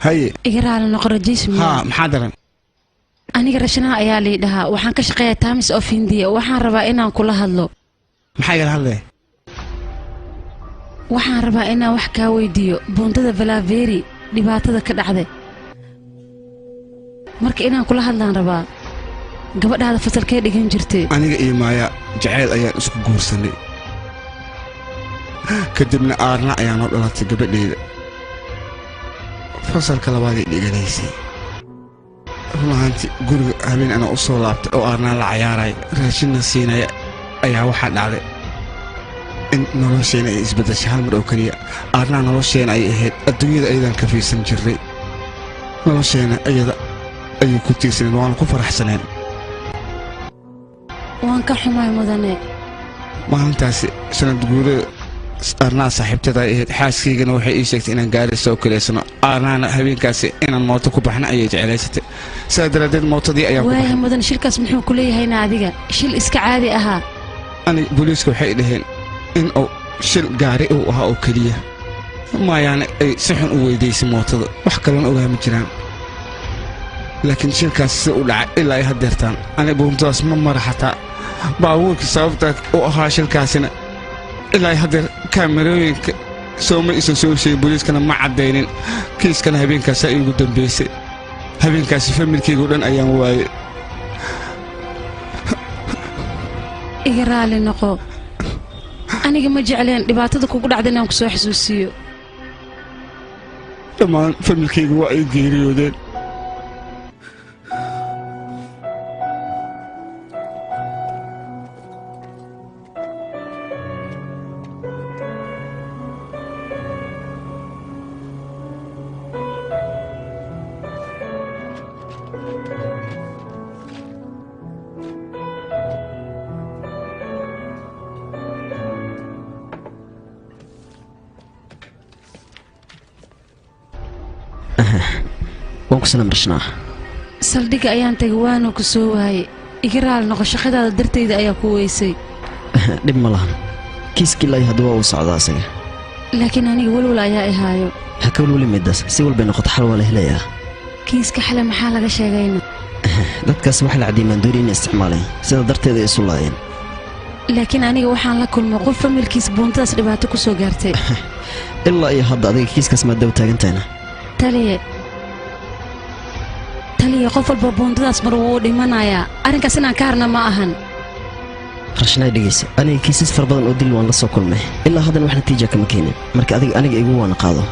Haye. Iga raali noqo Rajesh. Haa, maxaa daran? Aniga Rashnaha ayaa lii dhahaa, waxaan ka shaqeeyaa Times of India, waxaan rabaa inaan kula hadlo. Maxaa igala hadlaya? Waxaan rabaa inaan wax kaa weydiiyo buundada Valaveri dhibaatada ka dhacday. Marka inaan kula hadlaan rabaa. Gabadhaada fasalkee dhigan jirtay? Aniga iyo Maaya jacayl ayaan isku guursanay. Kadibna Aarna ayaa noo dhalatay gabadheyda. Fasalka labaad ay dhiganaysay. Run ahaantii guriga habeen anaa u soo laabtay oo Aarnaa la cayaaraya raashinna siinaya ayaa waxaa dhacday in nolosheena ay isbeddeshay hal mar oo keliya. Aarnaa nolosheena ay ahayd adduunyada ayadaan ka fiirsan jirnay. Nolosheena ayada ayay ku tiirsaneen, waana ku faraxsaneen. Waan ka xumay mudane. Maalintaasi sanad guurada Aarnaa saaxiibtada ay ahayd, xaaskaygana waxay ii sheegtay inaan gaari soo kaleysano. Aarnaana habeenkaasi inaan mooto ku baxna ayay jecelaysatay. Sidaa daraaddeed mootadii ayaan ku Waaya baxnay. mudane, shilkaas muxuu ku leeyahayna adiga? Shil iska caadi ahaa. Aniga booliiska waxay dhaheen in uu shil gaari uu ahaa oo keliya. Maayaana ay si xun u weydiisay mootada, wax kalena ogaa ma jiraan. Laakiin shilkaas si u dhacay ilaa ay haddeertaan aniga buuntadaas ma mara xataa. Baabuurka sababta u ahaa shilkaasina ilaa ay haddeer kaamirooyinka sooma isan soo sheegin, booliiskana ma caddaynin. Kiiskana habeenkaasaa iigu dambeysay. Habeenkaasi familkayga oo dhan ayaan waayey. Iga raali noqo. Aniga ma jecleen dhibaatada kugu dhacda inaan ku soo xasuusiyo. Dhammaan familkayga waa ay geeriyoodeen. Waan ku salaam Rashnaa. Saldhigga ayaan tagay waana ku soo waayey. Iga raali noqo, shaqadaada darteyda ayaa ku weysay. Dhib ma lahan. Kiiskii ilaa iyo hadda waa uu socdaa asaga. Laakiin aniga walwal ayaa i haayo. Ha ka welweli midaas, si walbay noqoto xal waa la helayaa. Kiiska xale maxaa laga sheegayna? Dadkaas wax la cadiyay maandoori inay isticmaaleen, sida darteeda ay isu laayeen. Laakiin aniga waxaan la kulmay qof familkiis buuntadaas dhibaato ku soo gaartay. Ilaa iyo hadda adiga kiiskaas maad daba taagantahayna. Taliye, taliye, qof walba buuntadaas mar wuu dhimanayaa. Arrinkaas inaan ka harna ma ahan. Rashnaa dhegeyso, aniga kiisas fara badan oo dil waan la soo kulmay, ilaa haddana wax natiija kama keenin. Marka adiga aniga igu waana qaado.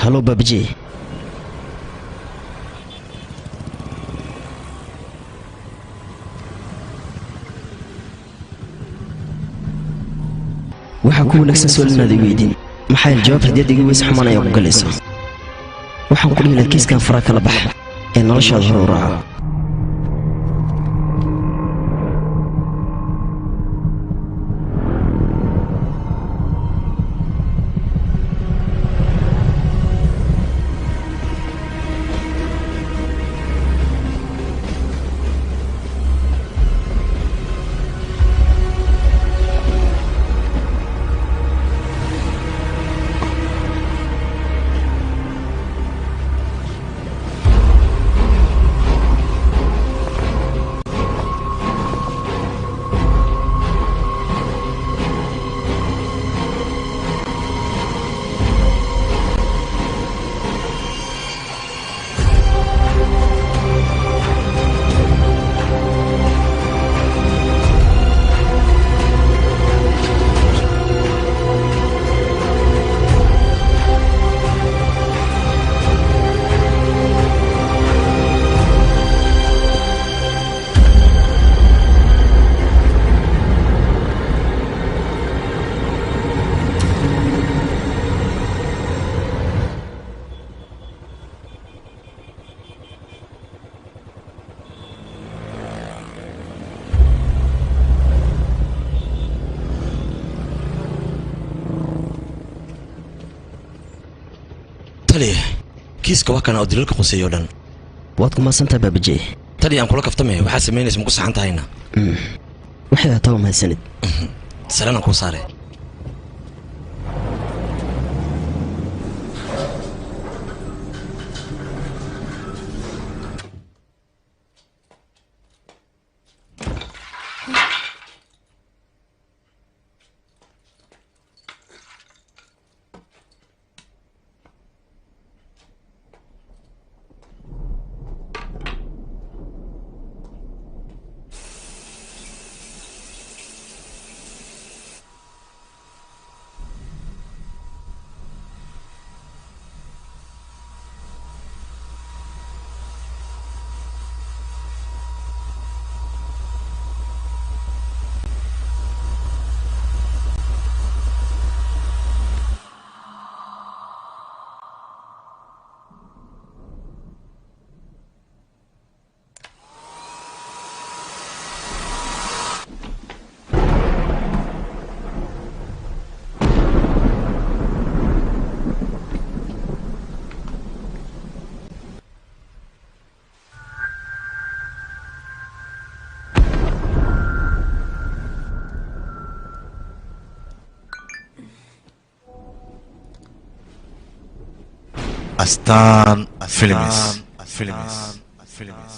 Halo Babaji. Waxaa ku wanaagsan su'aal inaad i weydiin, maxaa yeele jawaab hadii aad iga weyse xumaan ayaa ku galayso. Waxaan ku dhihi lahaa kiiskan faraha kala bax ee noloshaada hore u raaco. Taliya, kiiska waa kana oo daliilka quseeyo dhan. Waad ku mahadsantahay baabajey. Tali aan kula kaftamay, waxaa samaynaysa ma ku saxan tahayna? Waxay ahaataba mahadsanid. Salaan aan kuu saaray. Astaan Films. Films. Films.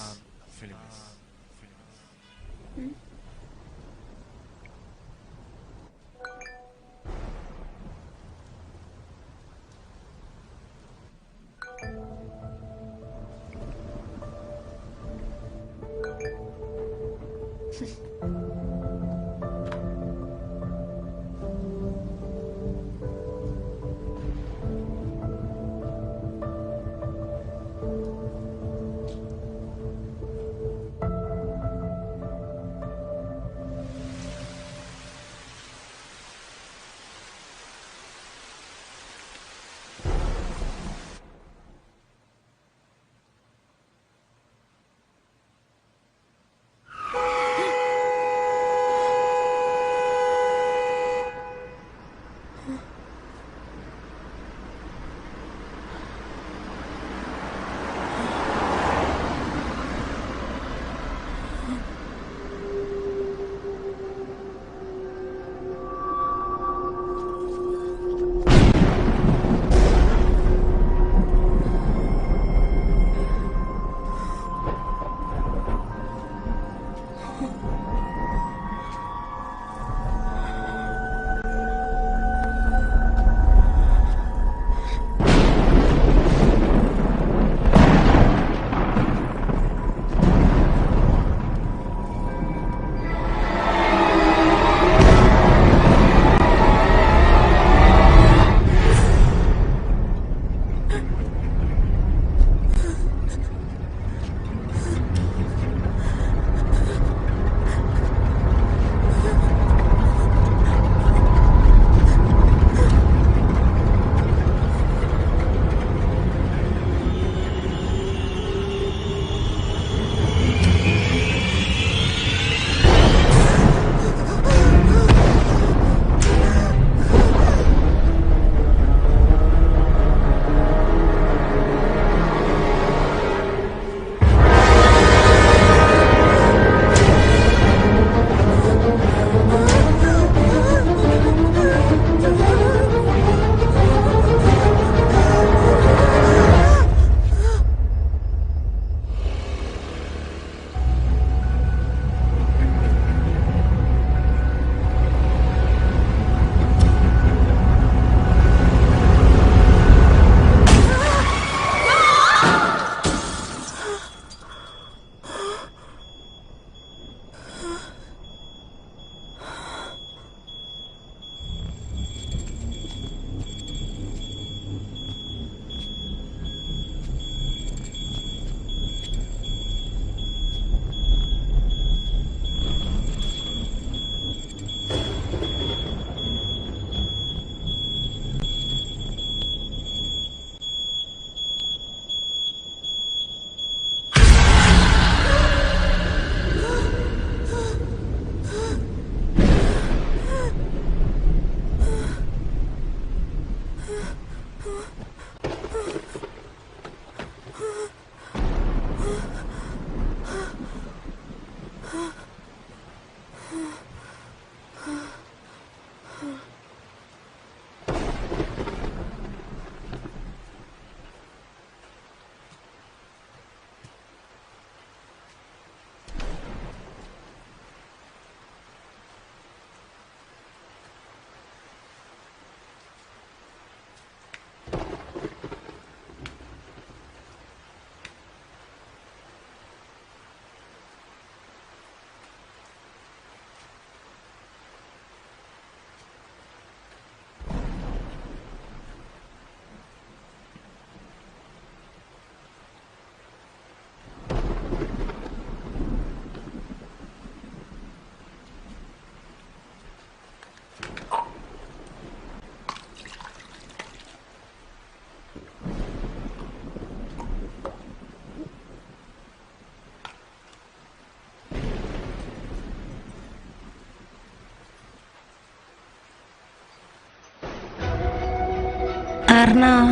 Arnaa,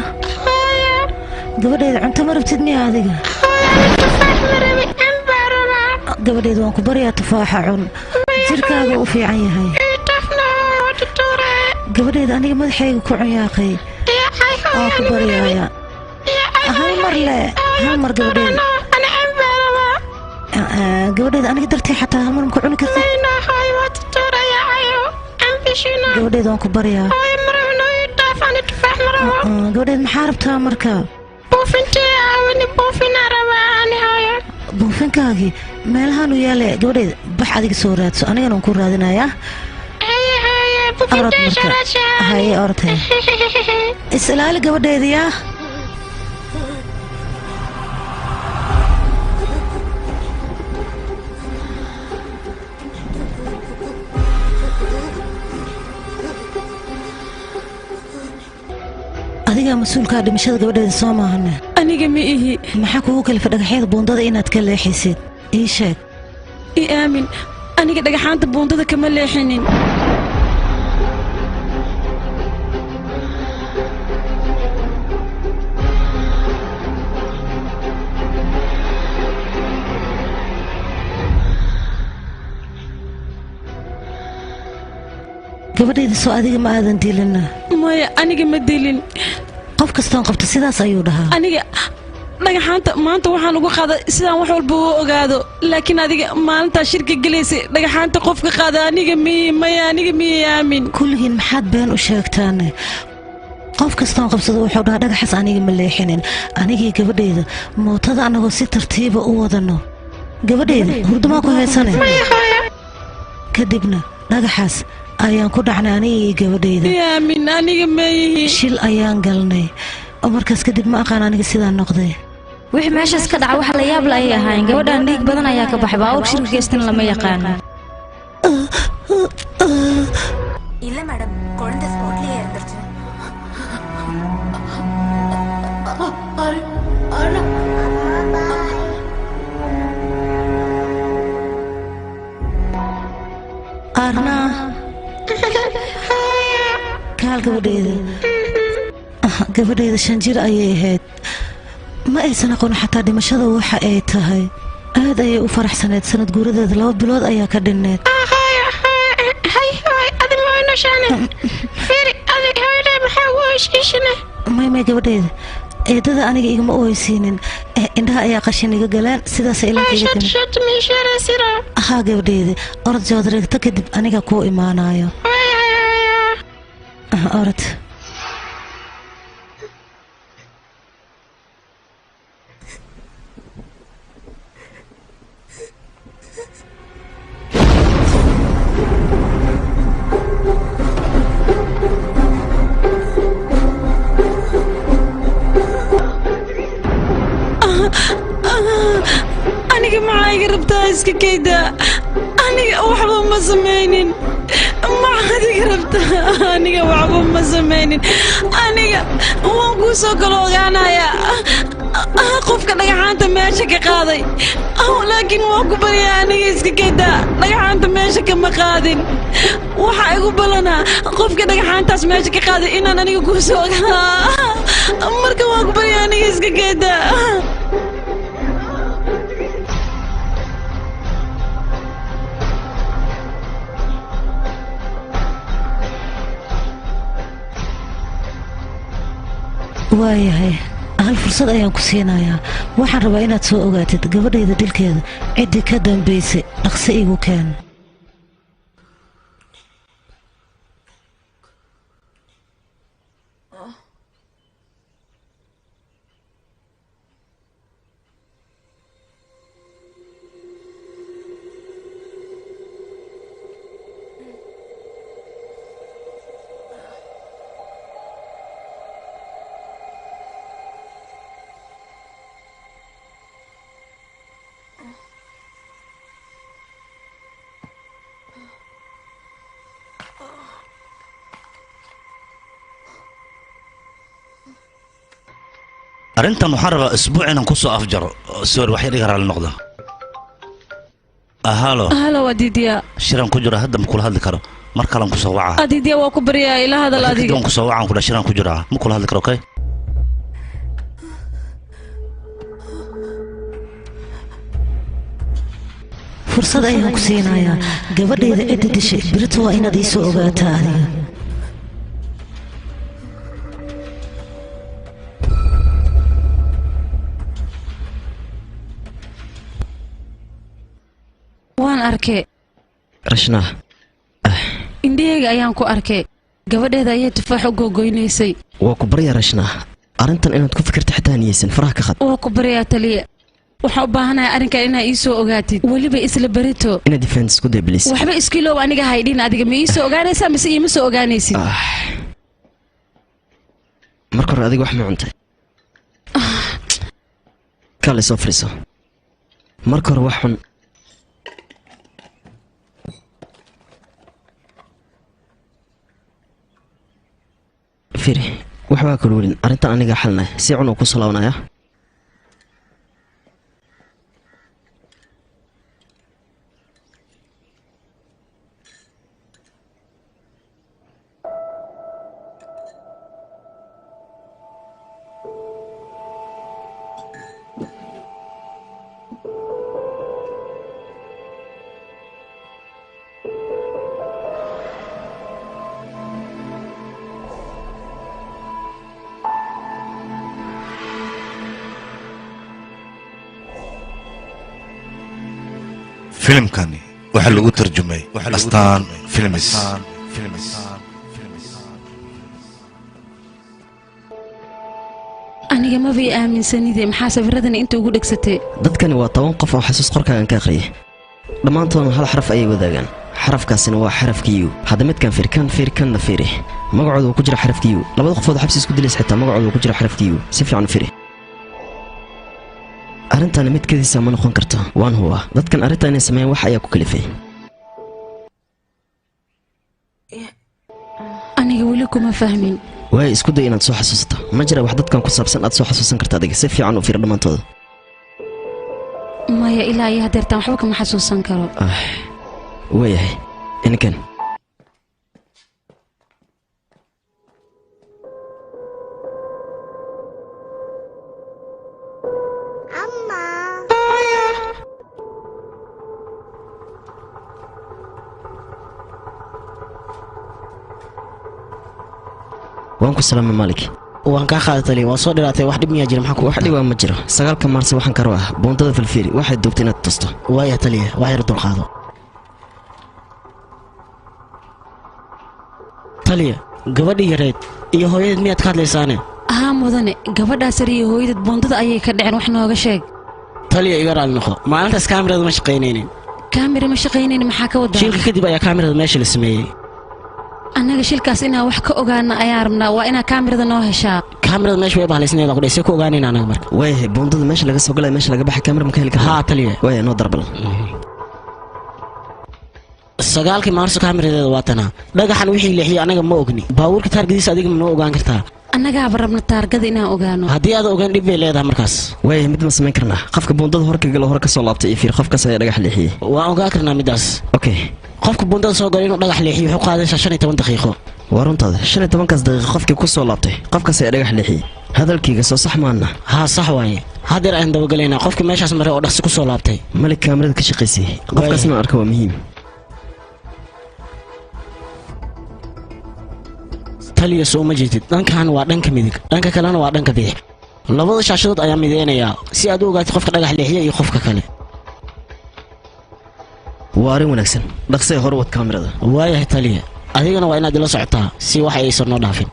gabadheeda cunto ma rabtid miya adiga? Gabadheeda waan ku baryaa, tufaaxa cun, jirkaaga u fiican yahay. Gabadheeda aniga madaxayga ku cun yaaqay, waan ku baryaaya hal mar le, hal mar gabadheeda. Gabadheeda aniga dartay xataa hal mar ma ku cuni kartid? Gabadheeda waan ku baryaa. Gabadheed maxaa rabtaa marka? Buufinkaagii meelahaanu yaale. Gabadheed bax, adiga soo raadso, anigana waan ku raadinayaa. Orod marka, haye, orod, haye, is ilaali gabadheeda yaa. Adigaa mas-uulkaa dhimashada gabadheeda soo maahane? Aniga ma ihi. Maxaa kugu kalifa dhagaxyada buundada inaad ka leexisid? Ii sheeg. I aamin, aniga dhagaxaanta buundada kama leexinin. Gabadhayda soo adiga ma aadan dilina? Maya, aniga ma dilin. Qof kastoon qabta sidaas ayuu dhahaa. Aniga dhagaxaanta maanta waxaan ugu qaaday sidaan wax walba u ogaado, laakiin adiga maalintaa shirka gelaysay dhagaxaanta qofka qaada aniga miyi. Maya, aniga miyi, aamin. Kulligiin maxaad been u sheegtaane? Qof kastoon qabsado wuxuu dhahaa dhagaxaas aniga ma leexinin. Anigii gabadhayda mootada annagoo si tartiiba u wadano, gabadhayda hurdumaa ku haysane, kadibna dhagaxaas ayaan ku dhacnay anigii gabadhayda. Aamin, aniga mayihi. Shil ayaan galnay markaas kadib, ma aqaan aniga sidaan noqday. Wixii meeshaas ka dhaca wax la yaab la ayay ahaayeen. Gabadhan dhiig badan ayaa ka baxay, baabuur shirka geystan lama yaqaano. இல்ல மேடம், குழந்தை ஸ்பாட்லயே இறந்துருச்சு. Arnaa, kaal gabadhayda. Gabadhayda 5 jir ayay ahayd, ma aysan aqoon xataa dhimashada waxa ay tahay. Aad ayay u faraxsaneyd, sanad guuradeeda 2 bilood ayaa ka dhinneed. May may gabadhayda, eedada aniga igama oysiinin. Indhaha ayaa qashin iga galeen, sidaas ilanka iga timid. Haa gabadhayda, orod joodreegto, kadib aniga kuu imaanayo. Orod. Aniga maxaa iga rabtaa? Iska kayda, aniga waxba ma samaynin. Maxaad iga rabtaa? Aniga waxba ma samaynin. Aniga waan kuu soo kala ogaanayaa qofka dhagaxaanta meesha ka qaaday, laakiin waan ku baryaa, aniga iska kayda, dhagaxaanta meesha kama qaadin. Waxaa igu balanaa qofka dhagaxaantaas meesha ka qaaday inaan aniga kuu soo ogaanaa. Marka waan ku baryaa, aniga iska kayda. Waayahay, hal fursad ayaan ku siinayaa. Waxaan rabaa inaad soo ogaatid gabadhayda dilkeeda ciddii ka dambaysay. Dhaqsi igu keen. Arrintan waxaan rabaa isbuuc inaan ku soo afjaro. Sorry, wax yar iga raalli noqda. Halo. Halo, Adidiya. Shiran ku jiro hadda, ma kula hadli karo. Mar kalan ku soo waca. Adidya waa ku baryaa ila hadal adiga. Kadib ku soo wacaan ku dhashiraan ku jiraa. Ma kula hadli karo, okay? Fursad ayaan ku siinayaa gabadhayda cidda dishay birito waa inaad ii soo ogaataa adiga. Waan arkay. Rashnaa. Indhahayga ayaan ku arkay. Gabadheeda ayay tufaax u googoynaysay. Waa ku baryaa Rashnaa. Arrintan inaad ku fikirto xitaa niyeysan faraha ka qad. Waa ku baryaa taliya. Waxaan u baahanahay arrinkan inaa ii soo ogaatid. Weliba isla berito. Inaad defense isku day please. Waxba iskiiloow aniga haydhin adiga ma ii soo ogaanaysaa mise iima soo ogaanaysid? Marka hore adiga wax ma cuntay? Kale soo fariiso. Marka hore wax xun. Fiiri, waxbaa kala welin arrintan aniga xalnay si cun uu ku soo laabanaya. Filimkani waxaa lagu tarjumay Astaan Films. Aniga ma bay aaminsanide maxaa sawiradan inta ugu dhegsatay? Dadkani waa 10 qof oo xasuus qorkaagan ka akhriyay. Dhammaantoodna hal xaraf ayay wadaagaan. Xarafkaasina waa xarafka U. Hadda midkan fiir, kan fiir, kanna fiiri. Magacooda wuu ku jira xarafka U. Labada qofood xabsi isku dilaysa xitaa magacooda wuu ku jira xarafka U. Si fiican u fiiri. Arrintan mid kadiisa ma noqon karto. Waan hubaa dadkan arrintan inay sameeyaan wax ayaa ku kalifay. Aniga weli kuma fahmin. Way isku day inaad soo xasuusato. Ma jira wax dadkan ku saabsan aad soo xasuusan karta adiga. Si fiican u fiir dhammaantooda. Maya ilaa iyo hadeertaan waxba kama xasuusan karo. Waayahay inkan. Waan ku salaamay Malik. Waan ka qaaday tali, waan soo dhiraatay wax dhib miyaa jira maxaa ku? Wax dhib ma jiro. 9 Maarso waxaan ka rabaa buundada Falfiiri waxay duubtay inaad tusto. Waaya taliya, wax yar dul qaado. Taliya, gabadhii yareed iyo hooyadeed miyaad ka hadlaysaane? Haa mudane, gabadhaas yar iyo hooyadeed buundada ayay ka dhaceen wax nooga sheeg. Taliya iga raali noqo. Maalintaas kaamirada ma shaqaynaynin. Kaamira ma shaqaynaynin maxaa ka wadaa? Shilka kadib ayaa kaamirada meesha la sameeyay. Annaga shilkaas inaan wax ka ogaana ayaan rabnaa, waa inaa kaamirada noo heshaa. Kaamirada meesha way bahalaysnayd ku dhaysay ku ogaanayna anaga marka. Waayahay buundada meesha laga soo galay meesha laga baxay kaamira ma ka heli karnaa? Haa taliya. Waaya noo darbal. 9 Maarso kaamiradeeda waa tanaa. Dhagaxan wixii leexiyay anaga ma ogni. Baabuurka taargadiisa adiga ma noo ogaan kartaa? Annagaaba rabna taargada inaan ogaano. Haddii aad ogaan dhib bay leedahay markaas. Waayahay mid ma samayn karnaa. Qofka buundada hor ka galo hor ka soo laabtay iyo fiir qofkaas ayaa dhagax leexiyay. Waan ogaan karnaa midaas. Okay. Qofka buundada soo galay inuu dhagax leexiyo wuxuu qaadaysaa 15 daqiiqo. Waa runtaada. 15 daqiiqo qofkii ku soo laabtay qofkaas ayaa dhagax leexiyay. Hadalkayga soo sax maana. Haa sax waaye. Haddeer ayaan dabagalaynaa qofka meeshaas maray oo dhaqsi ku soo laabtay. Malik kaamirada ka shaqaysay. Qofkaasna arka waa muhiim. Taliya soo ma jeedid. Dhankan waa dhanka midig, dhanka kalena waa dhanka bidix. Labada shaashadood ayaa mideynayaa si aad u ogaatid qofka dhagax leexiya iyo qofka kale. Waa arrin wanaagsan. Dhaqsee hor wad kaamirada. Waayahay taliya, adigana waa inaad ila socotaa si wax aysan noo dhaafin.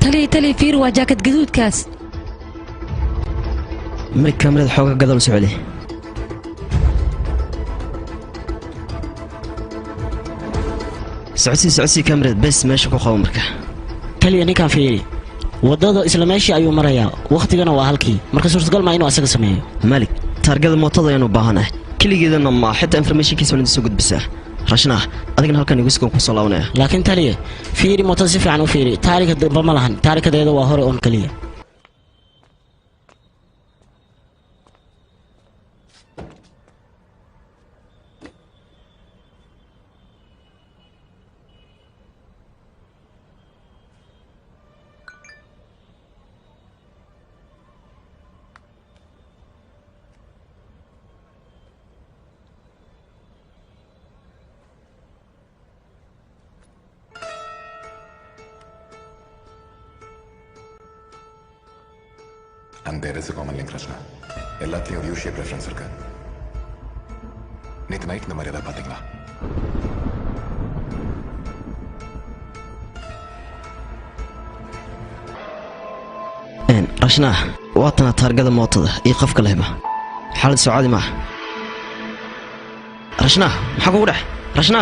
Taliya, taliya fiir waa jaakad gaduudkaas. Malik kaamirada xoogaa gadaal u soo celi. Socodsii socodsii kaamirada bes meesha ku qabo marka. Taliya ninkaan fiiri. Wadada isla meeshii ayuu marayaa, waqtigana waa halkii. Marka suurtagal ma inuu asaga sameeyo. Malik, taargada mootada ayaan u baahanahay. Keligeedana ma xitaa informationkiisa waan idin soo gudbisaa. Rashnaa, adigana halkan igu sugan ku soo laabanaya. Laakiin taliya, fiiri mootada si fiican u fiiri. Taariikhda dambe ma lahan. Taariikhdeeda waa hore oon kaliya. And there is a common link Rachana. எல்லாத்துலேயும் ஒரு U shape reference இருக்கு. நேற்று நைட் இந்த மாதிரி ஏதாவது பார்த்தீங்களா? Rashna, waa tana taargada mootada iyo qofka lehba. Xaalad soo caadi maaha. Rashna, maxaa kugu dhex? Rashna.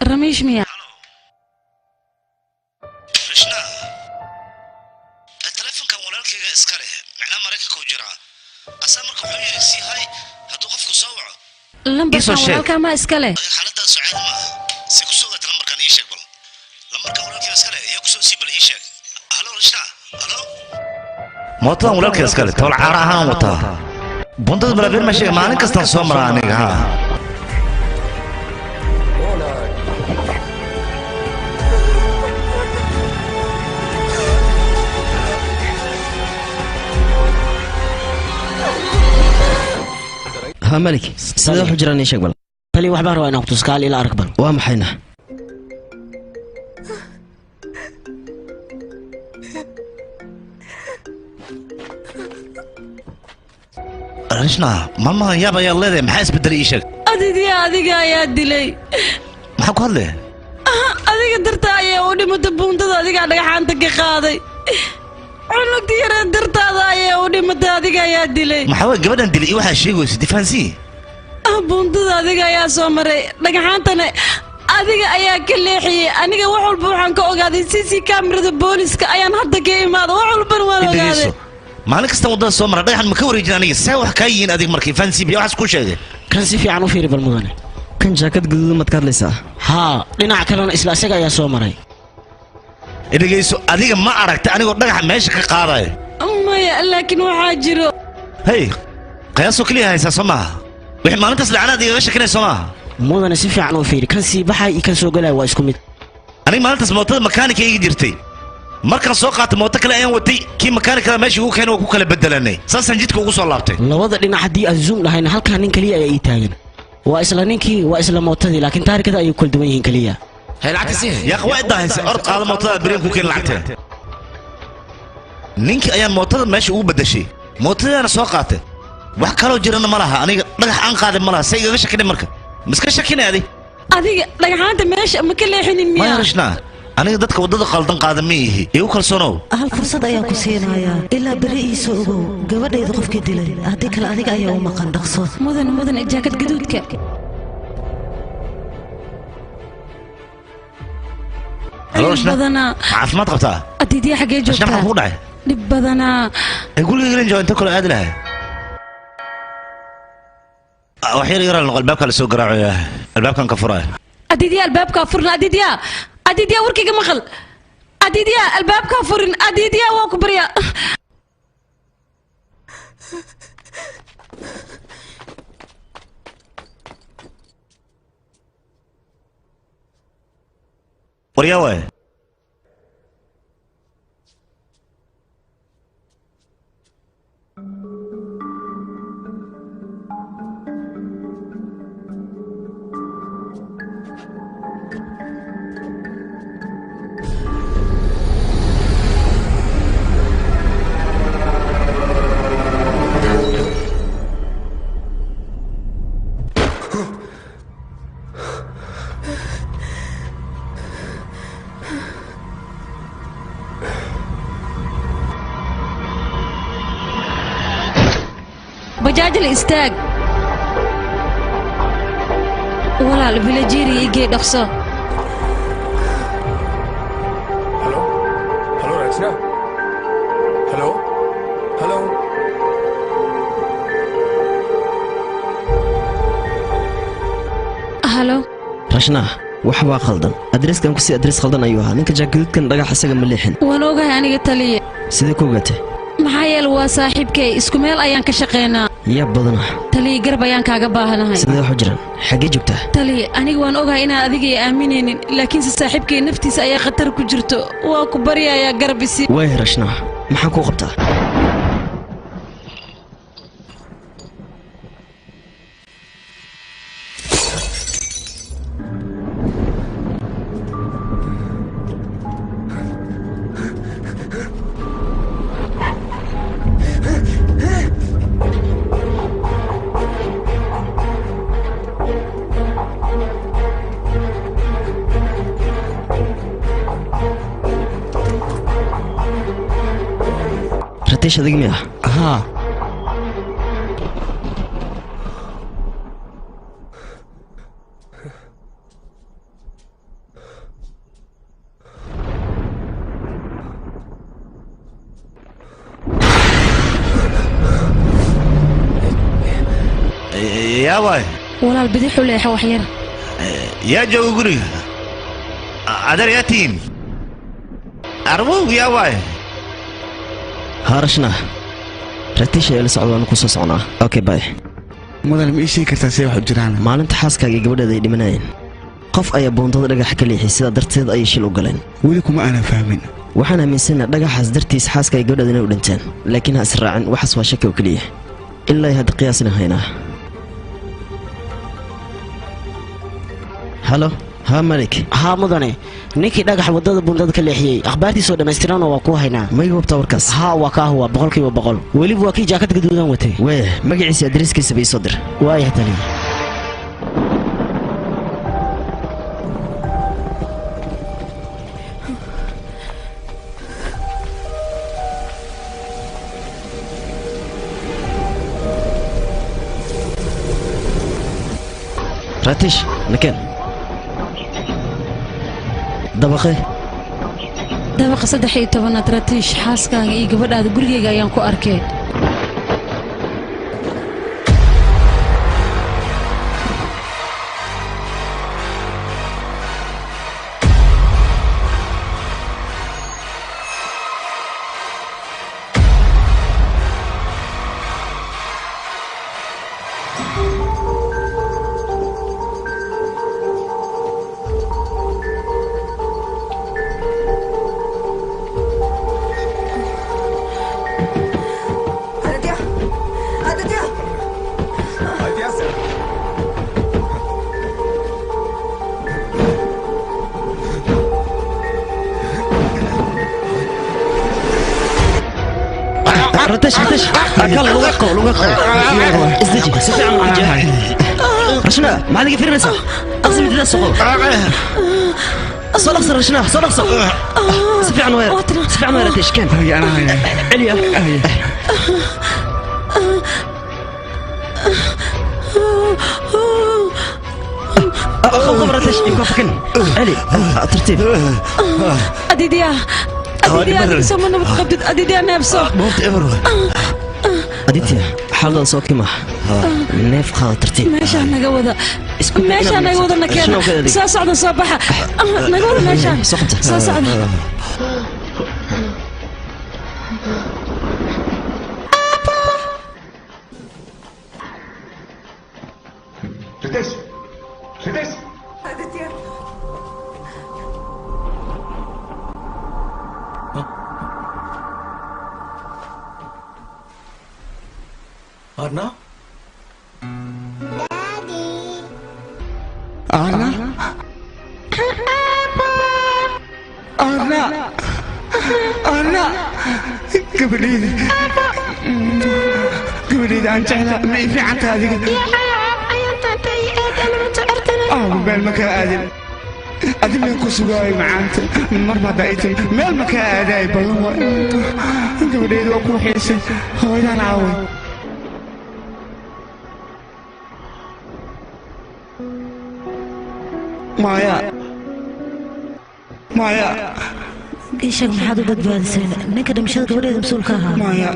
Ramesh miya? Rashna, telefonkan walaalkayga iska leh, macnaa Maraykanka u jiraa. Asaa marka wuxuu yidhi sii hay hadduu qofku soo waco. Lambarkan walaalkaa ma iska leh? Xaaladdaas soo caadi maaha. Si ku soo gaata lambarkan ii sheeg bal. Lambarkan walaalkayga iska leh ayaa ku soo sii bal ii sheeg. Halo Rashna, halo. Mootadan walaalkayga iska leh, tool caara ahaan wataa. Bundada balaabiir ma sheega maalin kastaan soo maraa aniga haa. Ha Malik, sidee wax u jiraan ii sheeg bal. Tali wax baan rabaa inaan ku tuskaal ila arag bal. Waa maxayna? Rashna, maalmahan yaab ayaa leedahay, maxaa isbedelay ii sheeg? Adidii adiga ayaa dilay. Maxaa ku hadlay? Adiga dartaa ayaa u dhimatay buundada, adigaa dhagaxaanta ka qaaday. Cunugta yaree dartaada ayaa u dhimatay, adiga ayaa dilay. Maxaa waay gabadhan dilay iyo waxaa sheegaysa difaansii? Buundada adiga ayaa soo maray, dhagaxaantana Adiga ayaa ka leexiyey. Aniga wax walba waxaan ka ogaaday CC kamerada booliska ayaan hadda ka imaada. Wax walbana waan ogaaday. Maalin kasta waddada soo mara dhagaxan ma ka wareejin aniga. See wax kaa yihiin adiga markii fancy biyo waxaas ku sheegay. Kan si fiican u fiiri bal mudane. Kan jaakad guduudan maad ka hadlaysaa? Haa, dhinaca kalena isla isaga ayaa soo maray. Dhegeyso, adiga ma aragta anigoo dhagaxa meesha ka qaadayo. Maya, laakiin waxaa jiro. Hey, qiyaasoo keliya haysaa soo maaha. Wixii maalintaas lacanaad igaga shakinay soo maaha. Mudane si fiican u fiiri, kan sii baxay iyo kan soo galaya waa isku mid. Aniga maalintaas mootada makaanika iga jirtay. Markaan soo qaatay mooto kale ayaan watay, kii makaanikada meesha ugu keenay waa ku kala bedelanay. Saasaan jidka ugu soo laabtay. Labada dhinac haddii aan zoom dhahayna halkaa nin kaliya ayaa ii taagan. Waa isla ninkii, waa isla mootadii, laakiin taarikada ayay kala duwan yihiin kaliya. Yaa waa idahaysa, orod qaada mootada beriin ku keen lacagta. Ninkii ayaan mootada meesha ugu bedeshay. Mootadaana soo qaatay. Wax kaloo jirana ma laha, aniga dhagax aan qaaday ma laha, say igaga shakinay marka. Miska shakinay adi? Adiga dhagaxaanta meesha ma ka leexinin miyaa? Maya Rashna, aniga dadka waddada qaldan qaada ma ihi. Igu kalsoonow. Hal fursad ayaan ku siinayaa. Ilaa beri ii soo ogow gabadhayda qofkii dilay. Haddii kale adiga ayaa u maqan dhaqso. Mudan, mudan jaakad gaduudka. Halo Rashna. Badanaa. Caafimaad qabtaa? Adidiya xagee Rashna joogtaa? maxaa kugu dhacay? Dhib badanaa. Ee guriga gelin jooga inta kale aadi lahay. Wax yar yar noqo albaabka la soo garaacayo. Albaabkan ka furaya. Adidiya albaabka furna Adidiya. Adidiya warkayga maqal. Adidiya albaabka furin. Adidiya waa ku baryaa. Waryaa waay. Bajaajla istaag. Walaal villageria igee dhaqso. Hello hello Rachna. Hello hello. Hello Rashna, wax waa khaldan. Adreeskan ku sii adrees khaldan ayuu ahaa. Ninka jaakadkan dhagax isaga ma leexin. Waan ogahay aniga taliye. Sidee ku ogaatay? Maxaa yeelay waa saaxiibkay, isku meel ayaan ka shaqeynaa. Yaa badanaa. Taliye garab ayaan kaaga baahanahay. Sidee wax u jiraan? Xaggee joogtaa? Taliye, aniga waan ogahay inaan adiga i aaminaynin, laakiinse saaxiibkay naftiisa ayaa khatar ku jirto. Waa ku baryayaa garab isi. Waay Rashna, maxaan kuu qabtaa? Ratish adiga miyaa? Haa. Yaa waay. Walaal bidix u leexa wax yar. Yaa jooga guriga. Adeer yaa tihiin. Arwow yaa waay. Haa Rashna, Ratish ayaa la socda, waanu ku soo socnaa. Okay, bye. Mudan ma ii sheegi kartaa see wax u jiraan? Maalinta xaaskaaga iyo gabadheeda ay dhimanayeen, qof ayaa buundada dhagaxa ka leexiyay, sidaa darteed ayay shil u galeen. Weli kuma aanan fahmin. Waxaan aaminsanahay dhagaxaas dartiis xaaska iyo gabadheeda inay u dhinteen, laakiin ha is raacin, waxaas waa shaki oo keliya. Ilaa hadda qiyaasna haynaa. Halo, haa Malik. Haa mudane, ninkii dhagax waddada buundada ka leexiyey akhbaartiisoo dhammaystiranoo waa kuu haynaa. Ma iga hubtaa warkaas? Haa waa kaa huwa 100%. Weliba waa kii jaakad gaduudan watay. Wee, magaciisa adreeskiisa ba ii soo dir. Waaya taliye. Ratish, nakeen. Dabaqe Dabaqa 13aad Ratiish, xaaskaaga iyo gabadhaada gurigayga ayaan ku arkay. رتش رتش يلا لوقو لوقو ازدجي سفي عن وجهك رشنا ما عندك فيرنسا اقسم بالله سقو صلص رشنا صلص سفي عن وير سفي عن وير رتش كان هي انا هي عليا خم رتش يكفكن علي ترتيب أديديا أديديا سوما نبت قبضت أديديا نفسه أديتيا حالدا soo kima neef qaada tartiib meeshaan naga wada meeshaan naga wada nakeena soo socda soo baxa naga wada meeshaan soo socda Ritesh Ritesh Aditya Arna Daddy Arna Arna Arna gabadhayda gabadhayda aan jeclaa ma ii fiican tahay adiga meel ma kaa aadin adi meel ku sugaayo macaanta marba haddaa ii timi meel ma kaa aadaay ballan waay gabadhayda waa kuu xiisay hooyadaan caaway maya maya Ishaq maxaad u badbaadisay ninka dhimashada gabadheeda mas-uulka ahaa maya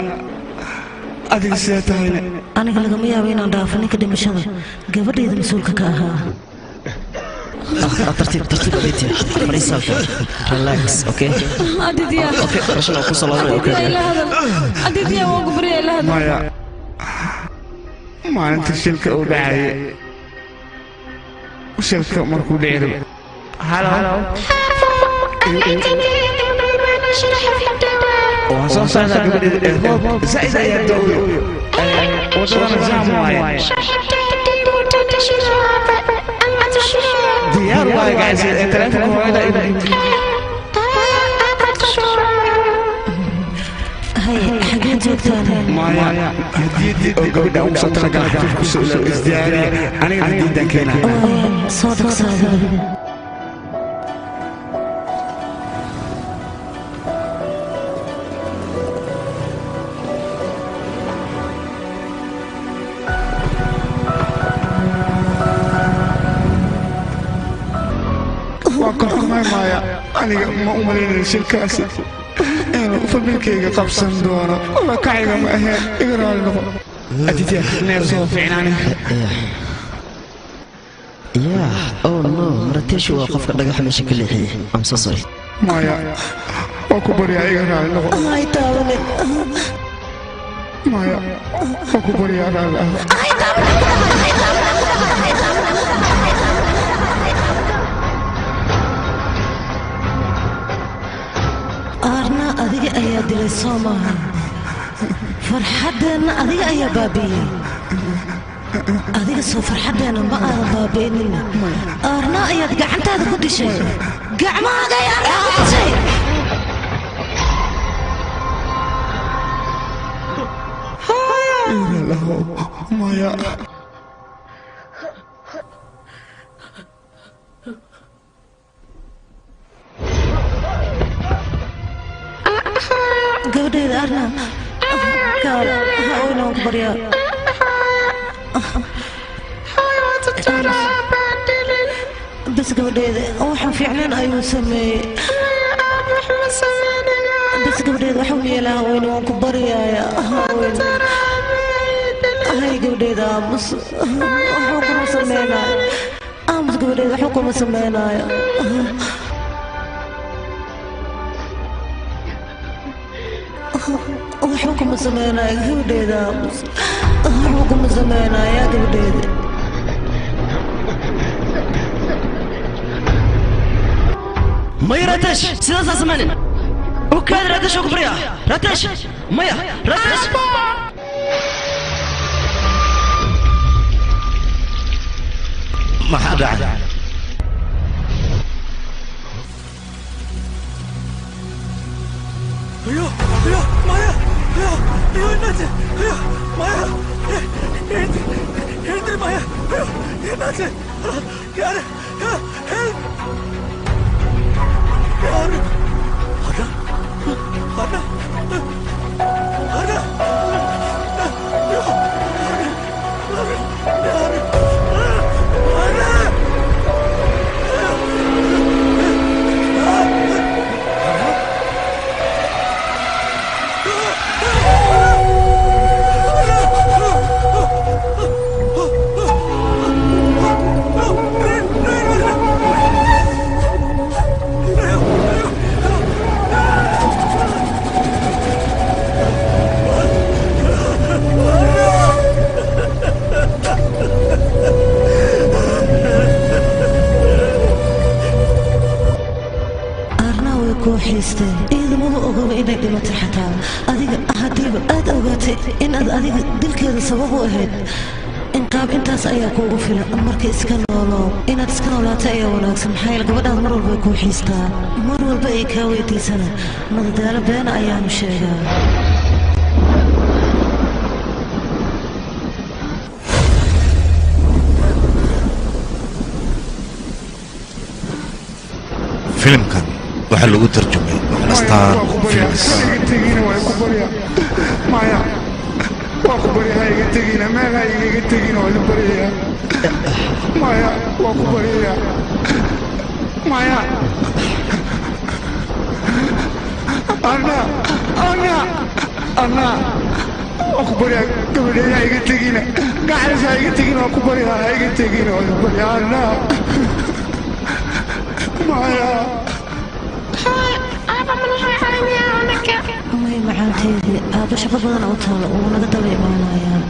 adiga sidee tahayna aniga lagama yaabo inaan dhaafo ninka dhimashada gabadheeda mas-uulka ka ahaa ترتيب ترتيب أديتيا فريسة relax okay أديديا okay رشنا وقصة الله okay أديديا وقبري إلى هذا maya maalinta shilka uu dhacayay shilka markuu dhici rabo halo waan soo socdaa gabadheeda roob zaid ayaa da'oyo wadadana jaam waaye diyaar waaye guys taleefonka hooyada haye xagee joogtaan maya hadiyadii oo gabadha ugu soo talagalay xafiifku soo ilaw isdiyaariya anigana hadiyadaan keenaa soo dhaqsaada waan korxumay maaya aniga ma u malaynayo shilkaasi inuu familkayga qabsan doono walla kacayga ma ahayn iga raali noqo aditya neef soo fiicnaani Yeah, oh no, Maratesh waa qofka dhagaxa meesha ka leexiyay. I'm so sorry. maya waa ku baryaa iga raali noqo ay taabanin maya waa ku baryaa raali ah Arna adiga ayaa dilay soo maaha farxaddeenna adiga ayaa baabi'iyey adiga soo farxaddeenna ma aadan baabi'inina Arna ayaad gacantaada ku dishay gacmahaaga ayaa Arna ku dishay maya gabadheeda Arna kaal ha ooyna waan ku baryaa bas Bas gabadheeda waxaan fiicnayn ayuu sameeyey. Bas gabadheeda waxuu yeelaa haweyne, waan ku baryaaya haweyne. Hay gabadheeda aamus, waxuu kuma sameynaayo. Aamus gabadheeda, waxuu kuma sameynaayo. Waxba kuma sameynaayo gabadheeda, aamus, waxba kuma sameynaayo gabadheeda. Maya Ratesh, sidaasaa sameynin. U kaadi Ratesh, oo ku baryaa. Ratesh, maya Ratesh. Maxaa dhacay? ஐயோ ஐயோ மாயா, ஐயோ ஐயோ, என்னாச்சு? ஐயோ மாயா, எழுந்து எழுந்துரு மாயா. ஐயோ என்னாச்சு? யாரு? ஹெல்ப்! யாரு? அண்ணா, அண்ணா, அண்ணா! ஐயோ, யாரு? அண்ணா! Arnaa way kuu xiistay, iyada maba ogaba inay dhimatay xataa. Adiga haddiiba aad ogaatay inaad adiga dilkeeda sabab u ahayd, inqaab intaas ayaa kuugu filan. Marka iska noolow, inaad iska noolaatay ayaa wanaagsan, maxaa yeele gabadhaad mar walba way kuu xiistaa, mar walba ay kaa weydiisana madadaalo beena ayaanu sheegaa. Filimkan waxaa lagu tarjumay Astaan Films. Ha iga tegina, waa ku barya. Maya, waa ku barya, ha iga tegina, meel ha igaga tegina, waa idin baryaya. Maya, waa ku baryaya. Maya, anna, anna, anna, waa ku barya gabadheeda, ha iga tegina, gacalis ha iga tegina, waa ku barya, ha iga tegina, waa idin barya, anna. Maya. May macaanteedii, aabba shaqo badan oo taalo, wuu naga daba imaanayaa.